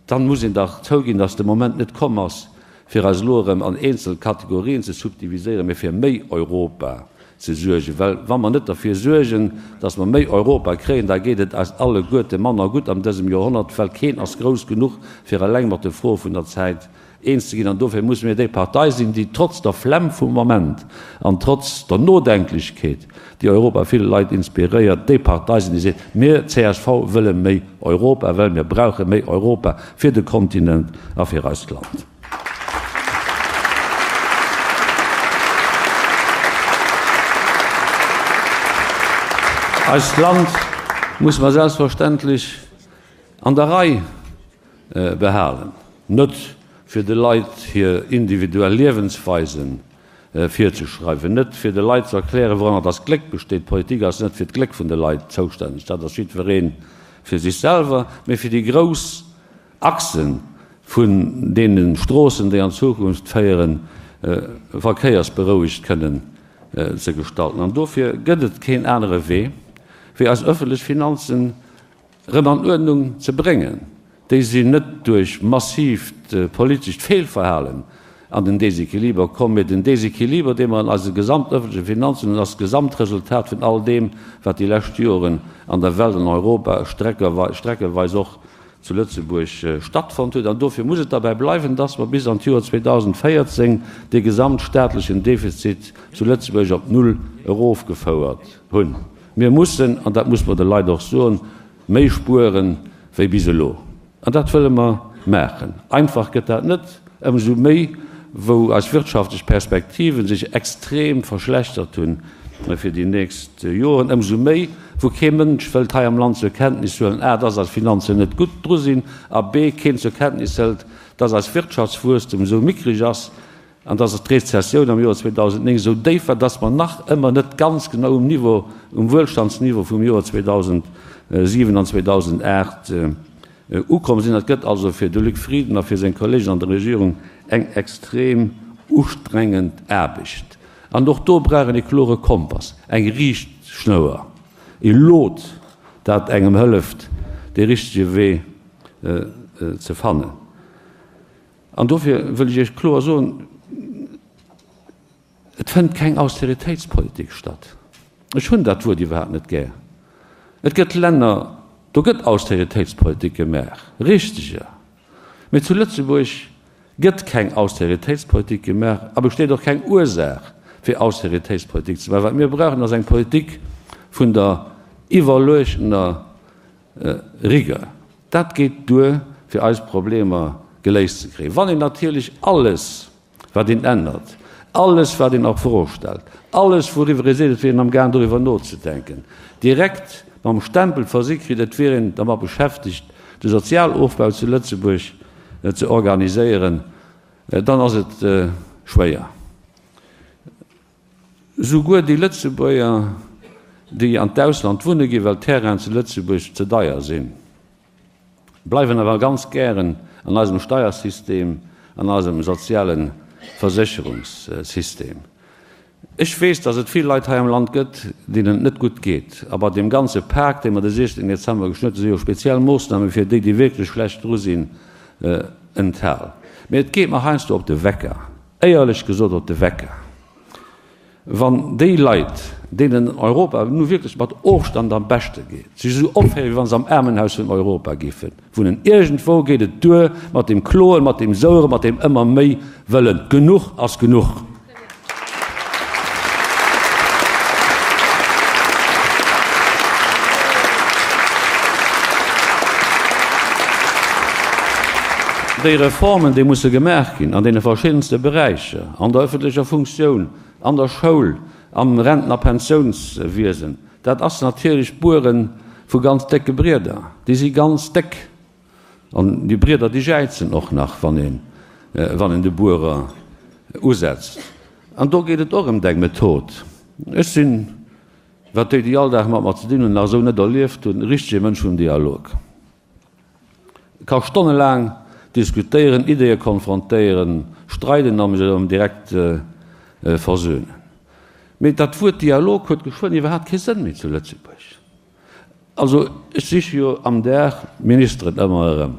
Dann muss een dach zouginn, dass de Moment net komm ass, fir eis elo erëm an eenzel Kategorien ze subdiviséieren, mee fir méi Europa ze suergen. Well wa mer net derfir suergen, dass mer méi Europa kréien, da geet et eis alleguerte manner gutt an dësem Joerhonnert, well keen ass grouss genuch, fir eleng mat de Froe vun der Zäit eens ze ginn. An dofir musse mir déi Partei sinn, déi trotz der Flemm vum Moment an trotz der Nodenklechkeet, déi Europa ville Leit inspiréiert, déi Partei sinn, déi seet, Mir, csv, wëlle méi Europa, well mir brauche méi Europa fir de Kontinent a fir eist Land. Eist Land musse mer selbstverständlech an der Rei behalen, net fir de Leit hir individuell Liewensweisen virzeschreiwen, net fir de Leit ze erklären, wouranner dass Gléck besteet. D'Politik ass net fir d'Gléck vun de Leit zoustänneg, dat ass jiddweree fir sech selwer, mee fir déi grouss Achsen vun deene Stroossen, déi an d'Zukunft féieren, verkéiersberouegt kënnen ze gestalten. An dofir gëtt et keen anere Wee, wéi eis öffentlech Finanzen erëm an Uerdnung ze bréngen. Déi sinn net duerch massiivt politescht Feelverhalen an den Desequiliber komm, mee den Desequiliber, dee mer an eise gesamtëffentleche Finanzen hunn, ass d'Gesamtresultat vun all deem, wat déi lescht Joren an der Welt, an Europa, streckeweis och zu Lëtzebuerg stattfonnt huet. An dofir muss et derbäi bleiwen, dass mer bis an d'Joer 2014 dee gesamtstaatlechen Defizit zu Lëtzebuerg op Null erofgefouert hunn. Mir mussen, an dat muss mer de Leit och soen, méi spuere wéi bis elo. An dat wëlle mer maachen. Einfach gëtt dat net, ëmsou méi wou eis wirtschaftlech Perspektive sech extrem verschlechtert hunn fir déi nächst Joren, ëmsou méi wou kee Mënsch wëllt hei am Land zur Kenntnis huelen, a dass eis Finanzen net gutt dru sinn, a b keen zur Kenntnis hëlt, dass eis Wirtschaftswuesstem esou mickreg ass an dass d'Rezessioun am Joer 2009 esou déif war, dass mer nach ëmmer net ganz genau um Niveau, um Wuelstandsniveau vum Joer 2007 an 2008 ukomm sinn. Dat gëtt also fir de Luc Frieden a fir seng Kollegen an der Regierung eng extrem ustrengend Aarbecht. An och do brauch een e klore Kompass, eng Riichtschnouer, e Lot, dat engem hëlleft, dee richtege Wee ze fannen. An dofir wëll ech Iech kloer soen, Et fënnt keng Austeritéitspolitik statt. Ech hunn dat Wuert iwwerhaapt net gär. Et gëtt Länner, do gëtt Austeritéitspolitik gemaach, richteger. Mee zu Lëtzebuerg gëtt keng Austeritéitspolitik gemaach a besteet och keng Ursaach, fir Austeritéitspolitik ze maachen. Wat mir brauchen, ass eng Politik vun der iwwerluechtener Rigueur. Dat geet duer, fir eis Problemer geléist ze kréien. Wann een natierlech alles, wat een ännert, alles, wat een a Fro stellt, alles, wouriwwer ee seet, et wier een amgaang doriwwer nozedenken, direkt mam Stempel versi kritt, et wier een dermat beschäftegt, de Sozialofbau zu Lëtzebuerg ze organiséieren, dann ass et schwéier. Souguer déi Lëtzebuerger, déi an d'Ausland wunne ginn, well d'Terrainen zu Lëtzebuerg ze deier sinn, bleiwen awer ganz gären. an eisem Steiersystem, an eisem soziale Versécherungssystem. Ech weess, dass et vill Leit hei am Land gëtt, deenen et net gutt geet. A bei deem ganze Pak, dee mer de 16 Dezember geschnëtt hunn, si jo speziell Moossname fir déi, déi wierklech schlecht dru sinn, enthal. Mee et geet mer heiansdo op de Wecker, éierlech gesot op de Wecker, wann déi Leit, deenen Europa nu wierklech mat Ofstand am beschte geet, sech esou opféieren, wéi wa se am Aarmenhaus vun Europa géife wunnen. Iergendwou geet et duer mat deem Kloen, mat deem Soueren, mat deem ëmmer méi wëllen. Genuch ass genuch! Déi Reformen, déi musse gemaach ginn an deene verschiddenste Beräicher, an der öffentlecher Funktioun, an der Schoul, am Renten a Pensiounswiesen, dat ass natierlech d'Buere vu ganz décke Brieder. Déi si ganz déck. An déi Brieder, déi jäizen och nach, wann een, wann een de Buerer usetzt. An do geet et och ëm eng Method. Ech sinn, wat déi, déi all Dag mat mer ze dinn hunn, nach esou net erlieft hunn, e richtege Mënsch vum Dialog. Ka stonnelaang diskutéieren, Ideeë konfrontéieren, streiden a mech erëm direkt versöhnen. Mee dat Wuert Dialog huet geschwënn iwwerhaapt kee Sënn méi zu Lëtzebuerg. Also ech siche jo am Dag d'Ministeren ëmmer erëm.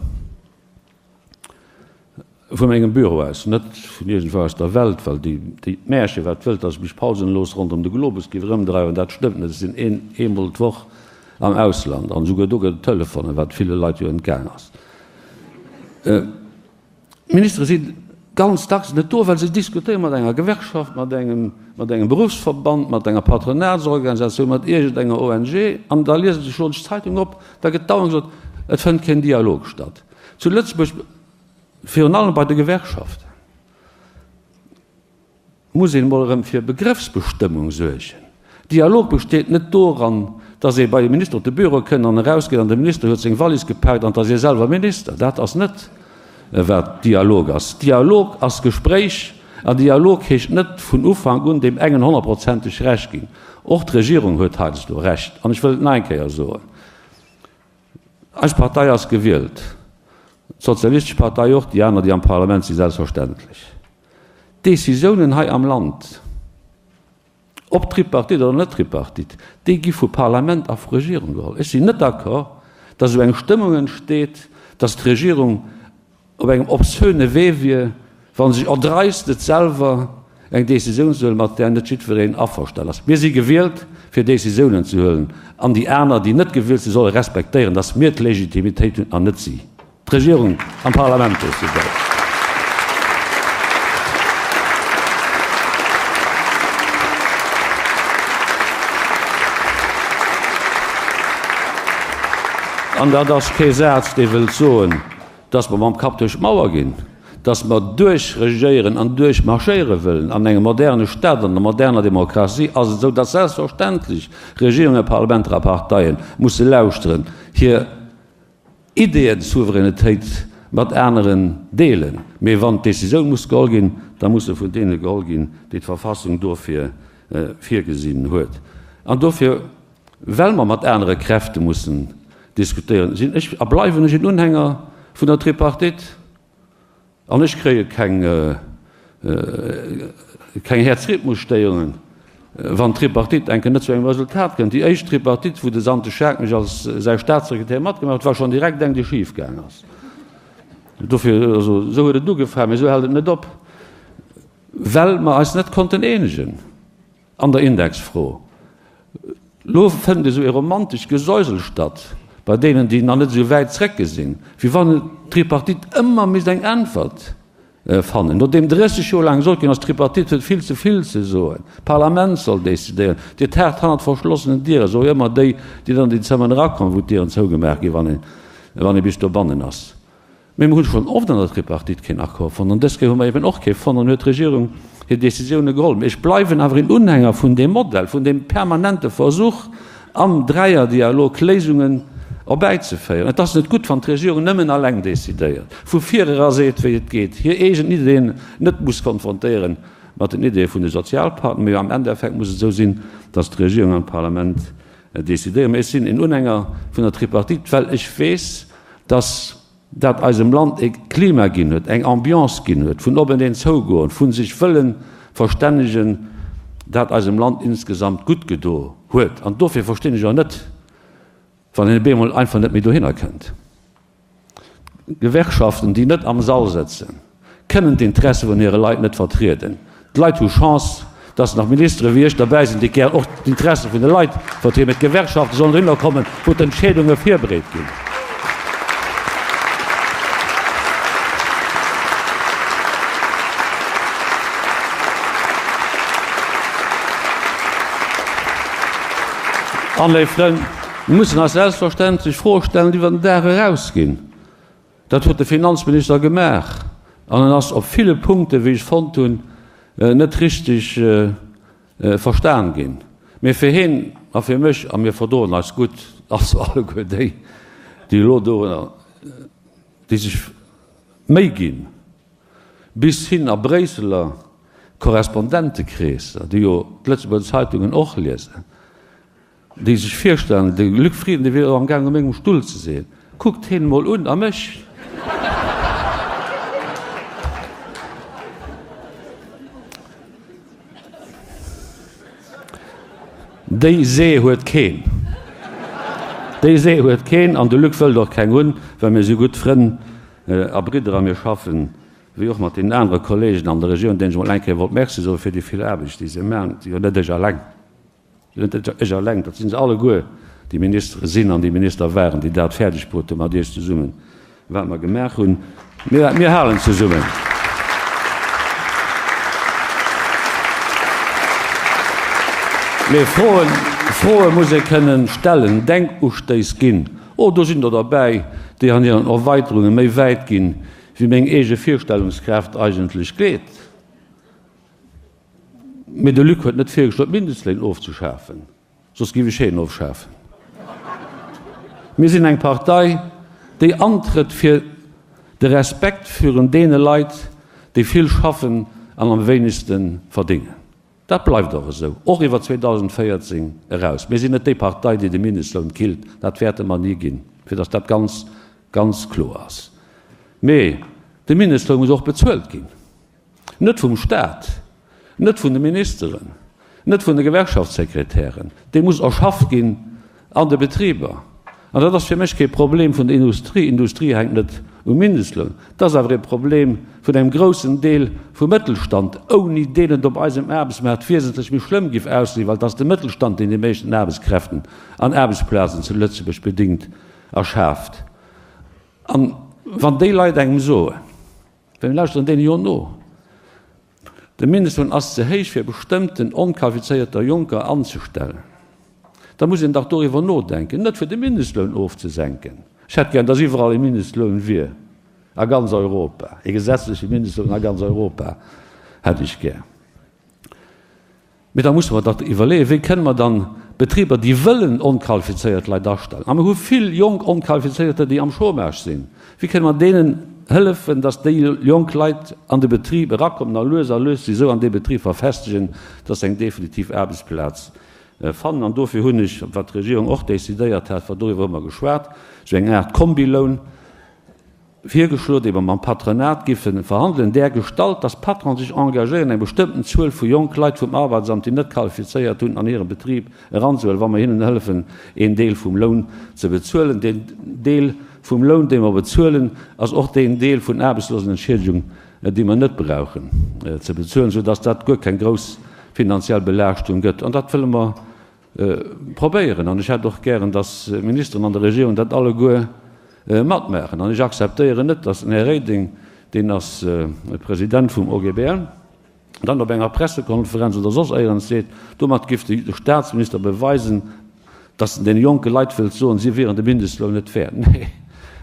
Vu mengem Büro aus, net vun iergendwou aus der Welt, well déi, déi d'Märche wat wëllt, datt ech mech pausenlos ronderëm de Globus géif erëmdreiwen, dat stëmmt net. Ech sinn een, eemol d'Woch am Ausland an esouguer do gëtt et Telefonen, wat ville Leit jo entgaang ass. D'Ministere si ganz dacks net do, well se diskutéiere mat enger Gewerkschaft, mat engem, mat engem Beruffsverband, mat enger Patronatsorganisatioun, mat iergendenger ONG an da liese se, schloen sech d'Zeitung op, da gëtt dauernd gesot, et fënnt keen Dialog statt. Zu Lëtzebuerg, virun allem bei de Gewerkschaften, muss een emol erëm fir Begrëffsbestëmmung suergen. Dialog besteet net doran, dass ee bei e Minister op de Büro kënnt an erausgeet an de Minister huet seng Wallis gepaakt an et ass ee selwer Minister. Dat ass net, wat Dialog ass. Dialog ass Gespréich an Dialog heescht net vun Ufank un deem engen honnertprozenteg Recht ginn. Och d'Regierung huet heiansdo Recht an ech wëll et nach eng Kéier soen, Eis Partei ass gewielt, d'Sozialistesch Partei och, déi aner, déi am Parlament sinn, selbstverständlech. D'Décisiounen hei am Land, ob Tripartite oder net Tripartite, déi gi vu Parlament a vu Regierung geholl. Ech sinn net d'accord, datt esou eng Stëmmung entsteet, datt d'Regierung op engem obszöne Wee wier, wa se sech erdreist et selwer eng Décisioun ze huelen, mat där net jiddwereen averstanen ass. Mir si gewielt, fir Décisiounen ze huelen, an déi aner, déi net gewielt sinn, solle respektéieren, datt mir d'Legitimitéit hunn an net si. D'Regierung an d'Parlament decidéiert. An dat ass kee Saz, dee wëllt soen, dass mer mam Kapp duerch d'Mauer ginn, dass mer duerchregéieren an duerchmarschéiere wëllen. An engem moderne Staat, an der moderner Demokratie ass et esou, dass selbstverständlech Regierungen, Parlamenter a Parteie musse lauschteren, hir Ideeënsouveränitéit mat aneren deelen. Mee wann d'Décisioun muss geholl ginn, da muss se vun deene geholl ginn, déi d'Verfassung dofir virgesinn huet. An dofir Well mer mat anere Kräfte mussen diskutéieren, sinn ech a bleiwen ech en Unhänger vun der Tripartite. An ech kréie keng, keng Häerzrhythmusstéierungen, wann d'Tripartite enke net zu engem Resultat kënnt. Déi éischt Tripartite, wou de Sante Schaack mech als säi Staatssekretär matgemaach huet, war schonn direkt eng, déi schifgaang ass. Dofir, also esou huet et ugefaangen, mee esou hält et net op, well mer eis net konnten eenegen. An der Indexfro. Lo fënnt esou ee romantescht Gesäusel statt bei deenen, déi nach net esou wäit zréckgesinn, wéi wann d'Tripartite ëmmer misst eng Äntwert fannen. Nodeem 30 Joer laang gesot ginn ass, d'Tripartite huet vill ze vill ze soen, d'Parlament soll decidéieren, Dir taagt hannert verschlossenen Dieren, soe jo ëmmer déi, déi dann an déi Zëmmeren erakommen, wou d'Dieren zougemaach ginn, wann ee bis dobannen ass. Mee mer hunn schonn oft an der Tripartite keen Accord fonnt, an dës Kéier hu mer eben och kee fonnt, an huet d'Regierung hir Décisioune geholl. Mee ech bleiwen awer een Unhänger vun deem Modell, vun deem permanente Versuch, am Dräierdialog Léisungen erbäizeféieren. Et ass net gutt, wann d'Regierung nëmmen alleng decidéiert, vu virera seet, wéi et geet, hir eegen Ideeën net muss konfrontéiere mat den Ideeë vun de Sozialpartner. Mee am Endeffekt muss et esou sinn, datt d'Regierung an d'Parlament decidéieren. Mee ech sinn een Unhänger vun der Tripartite, well ech weess, dass. dat eisem Land e Klima ginn huet, eng Ambiance ginn huet vun openeen zougoen, vu sech wëllen verstännegen, dat eisem Land insgesamt gutt gedo huet. An dofir verstinn ech och net, wann een op eemol einfach net méi dohinner kënnt. Gewerkschaften, déi net am Sall sëtzen, kënnen d'Interesse vun hire Leit net vertrieden. D'Leit hu Chance, dass nach Ministere wéi ech derbäi sinn, déi gär och d'Interesse vun de Leit vertrieden. Mee d'Gewerkschafte sollen dohinner kommen, wou d'Entscheedunge virbereet ginn. An, léif Frënn, mir mussen eis selbstverständlech Froe stellen, déi iwwer den Dag erausginn. Dat huet de Finanzminister gemaach an en ass op ville Punkten, wéi ech fonnt hunn, net richtig verstan ginn. Mee fir hien a fir mech, a mir verdroen eis gutt, also alleguer déi, déi elo do, déi sech Méi ginn, bis hin a Bréisseler Korrespondentekreesser, déi jo d'Lëtzebuerger Zeitungen och liesen, déi sech virstellen, de Luc Frieden, dee wier elo am gaang u mengem Stull ze sinn. Kuckt heen emol un, a mech! Déi See huet keen. Déi See huet keen, an de Luc wëllt och keng hunn, well mir si gutt Frënn a Bridder a mir schaffen, wéi och mat deenen anere Kollegen an der Regierung, deenen ech emol eng Kéier wollt Merci soe fir déi vill Aarbecht, déi se maachen. Et si jo net ech eleng. Net ech eleng, dat si se alleguer, déi Ministere sinn an déi Minister waren, déi dat fäerdeg bruet hu mat Iech zesummen, wat mer gemaach hunn. Mir halen zesummen. Mee Froen, Froe muss ee kënnen stellen, Denkustéiss ginn. Oh, do sinn der derbäi, déi an hiren Erweiterunge méi wäit ginn, wéi meng eege Virstellungskraaft eigentlech geet. Mee de Luc huet net virgeschloen, d'Mindestléin ofzeschafen, soss géif ech heen ofschafen. Mir sinn eng Partei, déi antrëtt fir de Respekt virun deene Leit, déi vill schaffen an am wéinegste verdéngen. Dat bleift och esou, och iwwer 2014 eraus. Mir sinn net déi Partei, déi de Mindestloun killt. Dat wäerte mer ni ginn, fir datt dat ganz, ganz kloer ass. Mee de Mindestloun muss och bezuelt ginn. Net vum Staat, net vun de Ministeren, net vun de Gewerkschaftssekretären. Dee muss erschafft ginn an de Betriber. An dat ass fir mech kee Problem vun der Industrie. Industrie hänkt net um Mindestloun. Dat ass awer ee Problem vun engem groussen Deel vum Mëttelstand, ouni deen et op eisem Aarbechtsmaart wiesentlech méi schlëmm géif aussinn, well et ass de Mëttelstand, deen déi meeschten Aarbechtskräften an Aarbechtsplazen zu Lëtzebuerg bedingt a schaaft. An wann déi Leit engem soen, Well mir lauschteren deene jo no. De Mindestloun ass ze héich fir bestëmmten onqualifizéierter Jonker anzestellen. Da muss een dach doriwwer nodenken, net fir de Mindestloun ofzesenken, ech hätt gär, dass iwwerall ee Mindestloun wier a ganz Europa, ee gesetzleche Mindestloun a ganz Europa hätt ech gär. Mee da musse mer dach iwwerleeën, wéi kënne mer dann Betriber, déi wëllen onqualifizéiert Leit astellen, a mir hu vill jonk Onqualifizéierter, déi am Chômage sinn, wéi kënne mer deenen hëllefen, datt déi jonk Leit an de Betrib erakommen a lues a lues sech esou an deem Betrib verfestegen, datt se eng definitiv Aarbechtsplaz fannen. An dofir hunn ech, wat d'Regierung och decidéiert hat, well doriwwer hu mer geschwat, esou eng Aart Kombiloun, Virgeschloe, dee mer mam Patronat giffe verhandelen, där Gestalt, dass d'Patronen sech engagéieren, eng bestëmmten Zuel vu jonk Leit vum Arbeitsamt, déi net qualifizéiert hunn, an hire Betrib eranzehuelen, wa mer hinnen hëllefen, een Deel vum Loun ze bezuelen. Deen Deel vum Loun, dee mer bezuelen, ass och deen Deel vun Aarbechtslosenentschiedegung, déi mer net brauchen ze bezuelen, soudass dat guer keng grouss finanziell Belaaschtung gëtt. An dat wëlle mer Probéieren. An ech hätt och gären, dass d'Ministeren an der Regierung dat alleguer matmaachen. An ech akzeptéieren net, dass den Här Reding, deen ass President vum OGBL, dann op enger Pressekonferenz oder soss éierens seet, domat giff de Statsminister beweisen, dass en deene jonke Leit wëllt soen, si wieren de Mindestloun net wäert. Nee,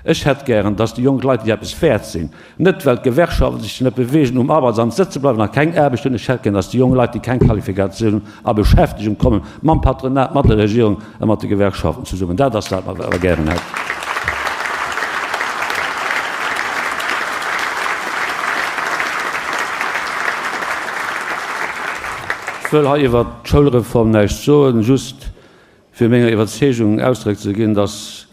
ech hätt gären, dass déi jonk Leit, déi eppes wäert sinn, net well d'Gewerkschaften sech net beweegen, um Arbeitsamt sëtze bleiwen a keng Aarbecht hunn, ech hätt gären, dass déi jonk Leit, déi keng Qualifikatioun hunn, a Beschäftegung kommen, mam Patronat, mat der Regierung a mat de Gewerkschaften zesummen. Dat ass dat, wat mer gären hätten. Ech wëll hei iwwert d'Schoulreform näischt soen, just fir menger Iwwerzeegung Ausdréck ze ginn, dass.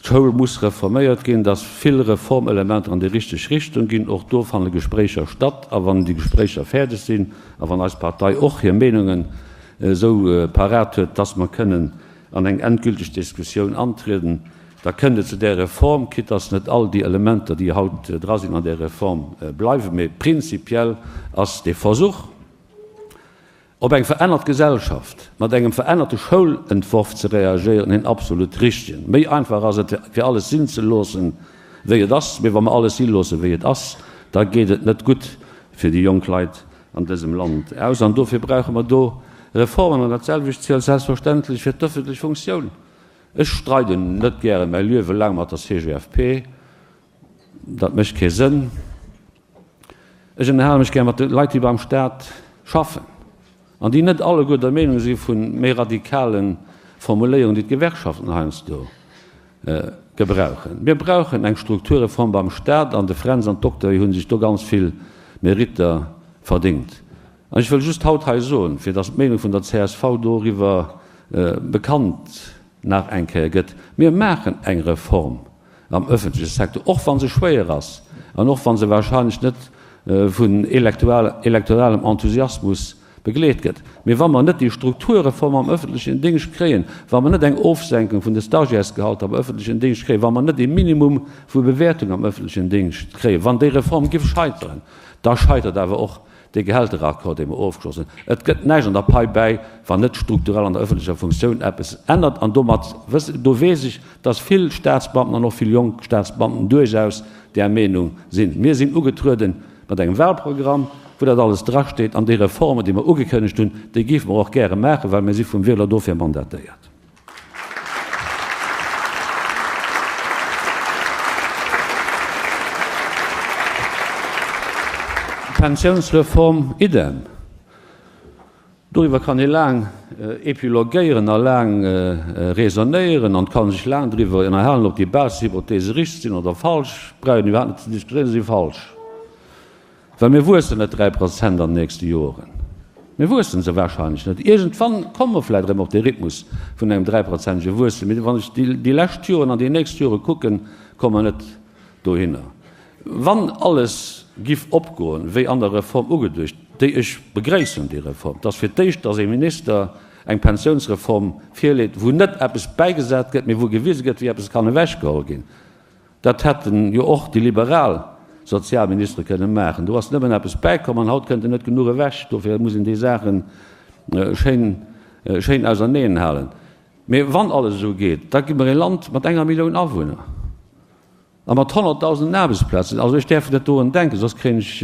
D'Schoul muss reforméiert ginn, dass vill Reformelementer an déi richteg Richtung ginn. Och do fanne Gespréicher statt. A wann déi Gespréicher fäerdeg sinn a wann eis Partei och hir Meenungen esou parat huet, dass mer kënnen an eng endgülteg Diskussioun antrieden, da kënnt et zu där Reform, quitte dass net all déi Elementer, déi haut dra sinn an där Reform, bleiwen. Mee prinzipiell ass dee Versuch, Op eng verännert Gesellschaft mat engem verännerte Schoulentworf ze reagéieren, een absolut richtegen. Méi einfach ass et, fir alles sinn ze loossen, wéi et ass. Mee wa mer alles si loossen, wéi et ass, da geet et net gutt fir déi jonk Leit an dësem Land aus. An dofir brauche mer do Reformen. An dat selwecht zielt selbstverständlech fir d'ëffentlech Funktioun. Ech streiden net gäre mäi Liewe laang mat der CGFP. Dat mécht kee Sënn. Ech ënnerhale mech gär mat de Leit, déi beim Staat schaffen an déi net alleguer der Meenung si vu méi radikale Formuléierungen, déi d'Gewerkschaften heiansdo gebrauchen. Mir brauchen eng Strukturreform beim Staat an de Fränz an d'Dokter hu sech do ganz vill Meritter verdéngt. An ech wëll just haut hei soen, fir datt d'Meenung vun der csv doriwwer bekannt nach eng Kéier gëtt, Mir maachen eng Reform am öffentleche Secteur, och wa se schwéier ass an och wa se wahrscheinlech net vun elektoralem Enthusiasmus begleet gëtt. Mee wa mer net déi Strukturreform am öffentlechen Déngscht kréien, wa mer net eng Ofsenkung vun de Stagiairesgehalter am öffentlechen Déngscht kréien, wa mer net ee Minimum vu Bewäertung am öffentlechen Déngscht kréien, wann déi Reform giff scheiteren, da scheitert awer och Dee Gehälteraccord, dee mer ofgeschloss hunn, et gëtt näischt an der Pai bäi, wann net strukturell an der ëffentlecher Funktioun eppes ännert. An domat, do weess ech, dass vill Staatsbeamten an och vill jonk Staatsbeamten duerchaus där Meenung sinn. Mir sinn ugetruede mat engem Wahlprogramm, wou dat alles drasteet. An déi Reformen, déi mer ugekënnegt hunn, déi géife mer och gäre maachen, well mir si vum Wieler dofir mandatéiert. Pensiounsreform idem. Doriwwer kann ee laang epilogéieren a laang raisonnéieren an kann sech laang driwwer ënnerhalen, ob déi Basishypothese richteg sinn oder falsch. Brauch een iwwerhaapt net ze diskutéieren, se si falsch. Well mir wuessen net 3% an den nächste Joren. Mir wuessen se wahrscheinlech net. Iergendwann komme mer vläicht erëm op dee Rhythmus vun engem dräiprozentege Wuesstem. Mee wann ech déi lescht Joren an déi nächst Jore kucken, komme mer net dohinner. Wann alles giff opgoen, wéi an der Reform ugeduecht, déi ech begréissen, déi Reform, dass fir d'éischt, dass ee Minister eng Pensiounsreform virleet, wou net eppes bäigesat gëtt, mee wou gewise gëtt, wéi eppes kann ewechgeholl ginn, Dat hätten jo och déi liberal Sozialministere kënne maachen. Do ass nëmmen eppes bäikomm an haut kënnt en net genuch ewech. Dofir muss een déi Saache schéin, schéin auserneen halen. Mee wann alles esou geet, da gi mer ee Land mat enger Millioun Awunner a mat honnertdausenden Aarbechtsplazen. Also ech däerf net dorun denken, soss kréien ech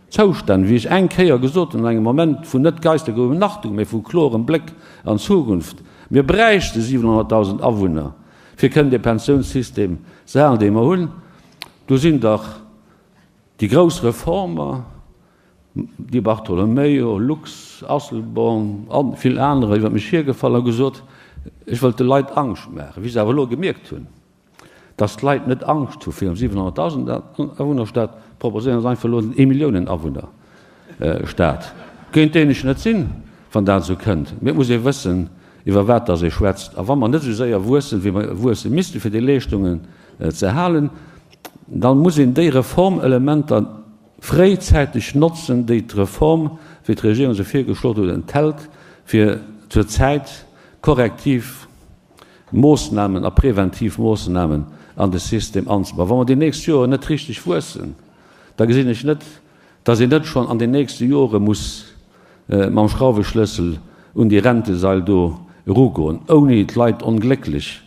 Zoustänn, wéi ech eng Kéier gesot hunn an engem Moment vun net geisteger Iwwernachtung, mee vu klorem Bléck an d'Zukunft, Mir bräichte 700.000 Awunner, Fir kënnen dee Pensiounssystem ze halen, dee mer hunn, do sinn dach déi grouss Reformer, Di Bartolomeo, Lux, Asselborn a vill anerer, iwwer mech hiergefall a gesot, ech wëllt de Leit Angscht maachen. Wéi se awer elo gemierkt hunn, datt d'Leit net Angscht hu virum 700.000 Awunnerstaat, proposéieren se einfach elo en Eemilliounen-Awunner. Staat, géint deen ech net sinn, wann dat esou kënnt, mee et muss ee wëssen, iwwer wat dass ee schwätzt. A wa mer net esou séier wuessen, wéi mer wuesse missten, fir déi Leeschtungen ze halen, da muss een déi Reformelementer fréizäiteg notzen, déi d'Reform, wéi d'Regierung se virgeschloen huet, enthält, fir zur Zäit korrektiv Moossnamen a preventiv Moossnamen an de System anzebauen. Wa mer déi nächst Joren net richteg wuessen, da gesinn ech net, dass een net schonn an den nächste Jore muss mam Schrauweschlëssel un déi Rentesail do erugoen, ouni d'Leit onglécklech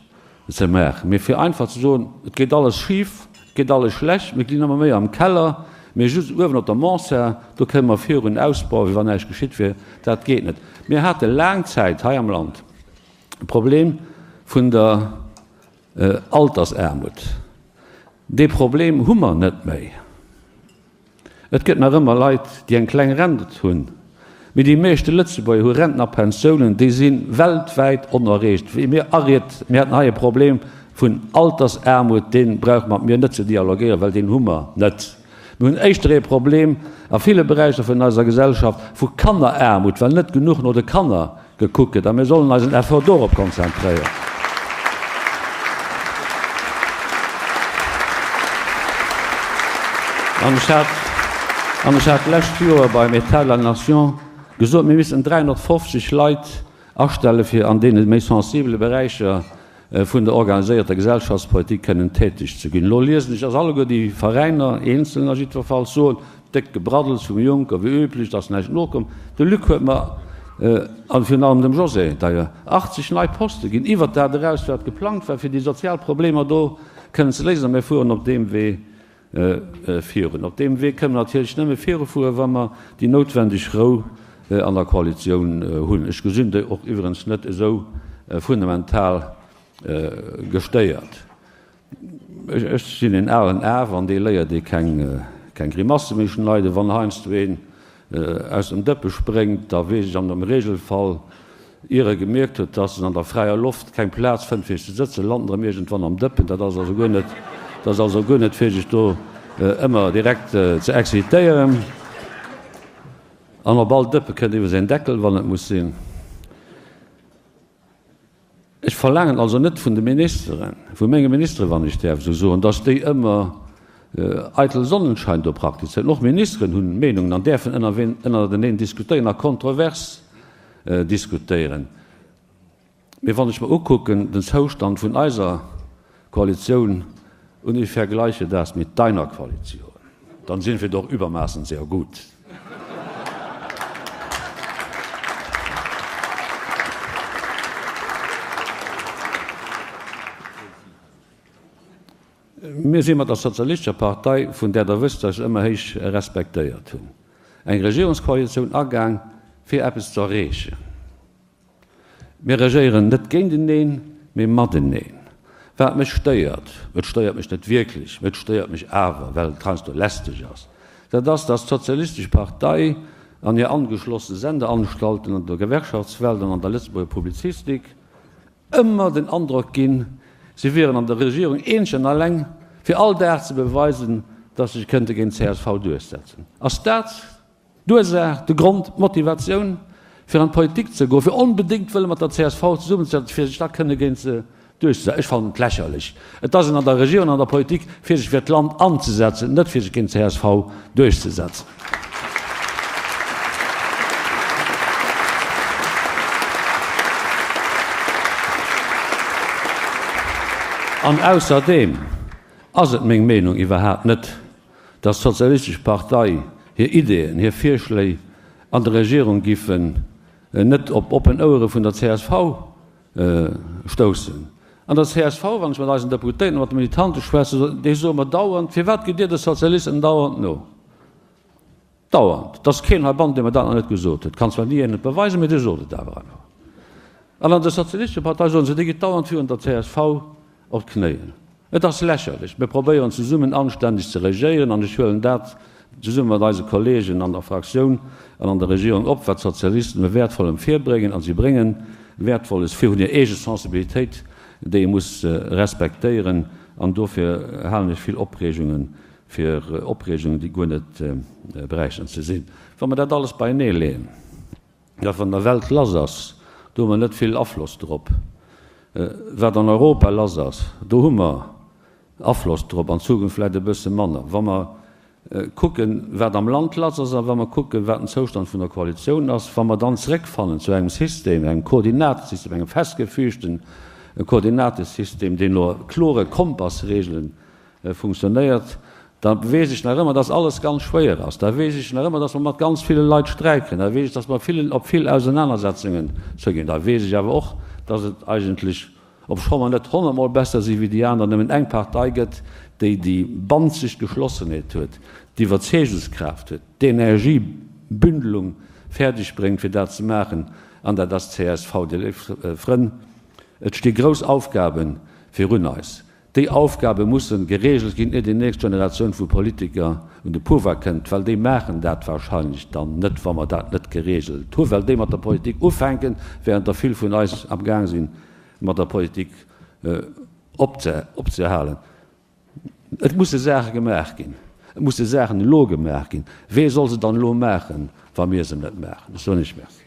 ze maachen, mee fir einfach ze soen, et geet alles schif, et geet alles schlecht, mir ginn ëmmer méi am Keller, mee just uewen op der Mansard, do kënne mer virun ausbauen, wéi wann näischt geschitt wier, dat geet net. Mir hate laang Zäit hei am Land e Problem vun der Altersaarmut. Dee Problem hu mer net méi. Et gëtt nach ëmmer Leit, déi eng kleng Rent hunn, mee déi meeschte Lëtzebuerger hu Renten a Pensiounen, déi si weltwäit onerreecht. Wéi mir ariet, mir hätten hei e Problem vun Altersaarmut, dee brauche mat mir net ze dialogéieren, well deen hu mer net. Mir hunn éischter ee Problem a ville Beräicher vun eiser Gesellschaft vu Kanneraarmut, well net genuch no de Kanner gekuckt gëtt a mir sollen eisen Effort dorop konzentréieren. An ech hat, an ech hat d'lescht Joer beim État de la Nation gesot, mir missten 350 Leit astelle fir an deene méi sensibele Beräicher vun der organiséierter Gesellschaftspolitik kënnen täteg ze ginn. Elo liesen ech, dass alleguer déi Veräiner, eenzelner jiddwerfalls, soen, déckt Gebraddels vum Juncker, wéi üblech, et ass näischt nokomm. De Luc huet mer, a virun allem dem José d'ailleurs, 80 nei Poste ginn, iwwert dat eraus, wat geplangt war, fir déi sozial Problemer do kënnen ze léisen. A mir fueren op deem Wee virun. Op deem Wee kënnen mer natierlech nëmme virufueren, wa mer déi noutwendeg Rou an der Koalitioun hunn. Ech gesinn déi och iwwerens net esou fundamental gestéiert. Ech sinn en alen Af an dee léiert ee keng Grimasse méi schneiden. Wann heiansdo een aus dem Dëppe spréngt, da weess ech an dem Regelfall, ier e gemierkt huet, dass en an der fräier Loft keng Plaz fënnt fir ze sëtzen, lant en erëm iergendwann am Dëppen. Dat ass also guer net, dat ass also guer net fir sech do ëmmer direkt ze excitéieren. An op all Dëppe kënnt iwwers een Deckel, wann et muss sinn. Ech verlaangen also net vun de Ministeren, vu menge Ministeren, wann ech däerf esou soen, dass déi ëmmer eitel Sonnenschein do praktizéieren. Och Ministeren hunn Meenungen an däerfen ënnerteneen diskutéieren a kontrovers diskutéieren. Mee wann ech mer ukucken den Zoustand vun eiser Koalitioun, und ich vergleiche das mit deiner Koalition, dann sind wir doch übermaßen sehr gut. Mir si mat der Sozialistescher Partei, vun där Der wësst, dass ech se ëmmer héich respektéiert hunn, eng Regierungskoalitioun agaang, fir eppes ze erreechen. Mir regéieren net géinteneen, mee mateneen. Wat mech stéiert, et stéiert mech net wierklech, mee et stéiert mech awer, well et heiansdo lästeg ass, dat ass, dass d'Sozialistesch Partei an hir angeschlossen Sendeanstalten an der Gewerkschaftswelt an an der Lëtzebuerger Publizistik ëmmer den Androck ginn, si wieren an der Regierung eenzeg an alleng, fir all Dag ze beweisen, dass se sech kënnte géint csv duerchsetzen. Ass dat D'Ursaach, de Grond, d'Motivatioun, fir an d'Politik ze goen, fir onbedéngt wëlle mat der csv zesummenzesetzen, fir sech da kënne géint se duerchzesetzen. Ech fannen et lächerlech. Et ass een an der Regierung an an der Politik, fir sech fir d'Land anzesetzen, net fir sech géint csv duerchzesetzen. An ausserdeem ass et meng Meenung iwwerhaapt net, dass d'Sozialistesch Partei hir Ideeën, hir Virschléi an der Regierung giffen net op oppen Ouere vun der csv stoussen. An der csv, wann ech mat eisen Deputéierten, mat de Militante schwätzen, déi soe mer dauernd, Firwat gitt Dir de Sozialisten dauernd no? Dauernd. Et ass keen heibannen, dee mer dat nach net gesot huet. Kann zwar ni een et beweisen, mee dee sot et awer einfach. An an der Sozialistescher Partei soen se, Dir gitt dauernd virun der csv op d'Knéien. Et ass lächerlech. Mir probéieren zesummen anständeg ze regéieren an ech huelen dat zesumme mat eise Kollegen an der Fraktioun an an der Regierung op, wat d'Sozialisten u Wäertvollem virbréngen. A si brénge Wäertvolles vir, hunn hir eege Sensibilitéit, déi ee muss respektéieren. An dofir halen ech vill Opreegungen fir Opreegungen, déi guer net bräichten ze sinn. Wa mer dat alles beienee leeën, wat an der Welt lass ass, do hu mer net vill Afloss drop. Wat an Europa lass ass, do hu mer Afloss drop, an Zukunft vläicht e bësse manner. Wa mer kucken, wat am Land lass ass, a wa mer kucken, wat den Zoustand vun der Koalitioun ass, wa mer dann zeréckfannen zu engem System, engem Koordinatesystem, engem festgefügten Koordinatesystem, deen no klore Kompassregelen funktionéiert, da weess ech nach ëmmer, dass alles ganz schwéier ass. Da weess ech nach ëmmer, dass mer mat ganz ville Leit Sträit kréien. Da weess ech, dass mer vill op vill Ausenanersetzungen zouginn. Da weess ech awer och, dass et eigentlech, obscho mer net honnertmol besser si wéi déi aner, nëmmen eng Partei gëtt, déi déi banzeg Geschlossenheet huet, d'Iwwerzeegungskraaft huet, d'Energiebündelung fäerdeg bréngt, fir dat ze maachen, an dat ass d'CSV. Dir léif Frënn, et sti grouss Aufgabe virun eis. Déi Aufgabe mussen geregelt ginn, ier déi nächst Generatioun vu Politiker un de Pouvoir kënnt, well déi maachen dat wahrscheinlech dann net, wa mer dat net geregelt hu, well déi mat der Politik ufänken, während der vill vun eis am Gaang sinn, mat der Politik opzehalen. Et musse Saache gemaach ginn. Et musse Saachen elo gemaach ginn. Wee soll se dann elo maachen, wa mir se net maachen? Ech soen Iech Merci.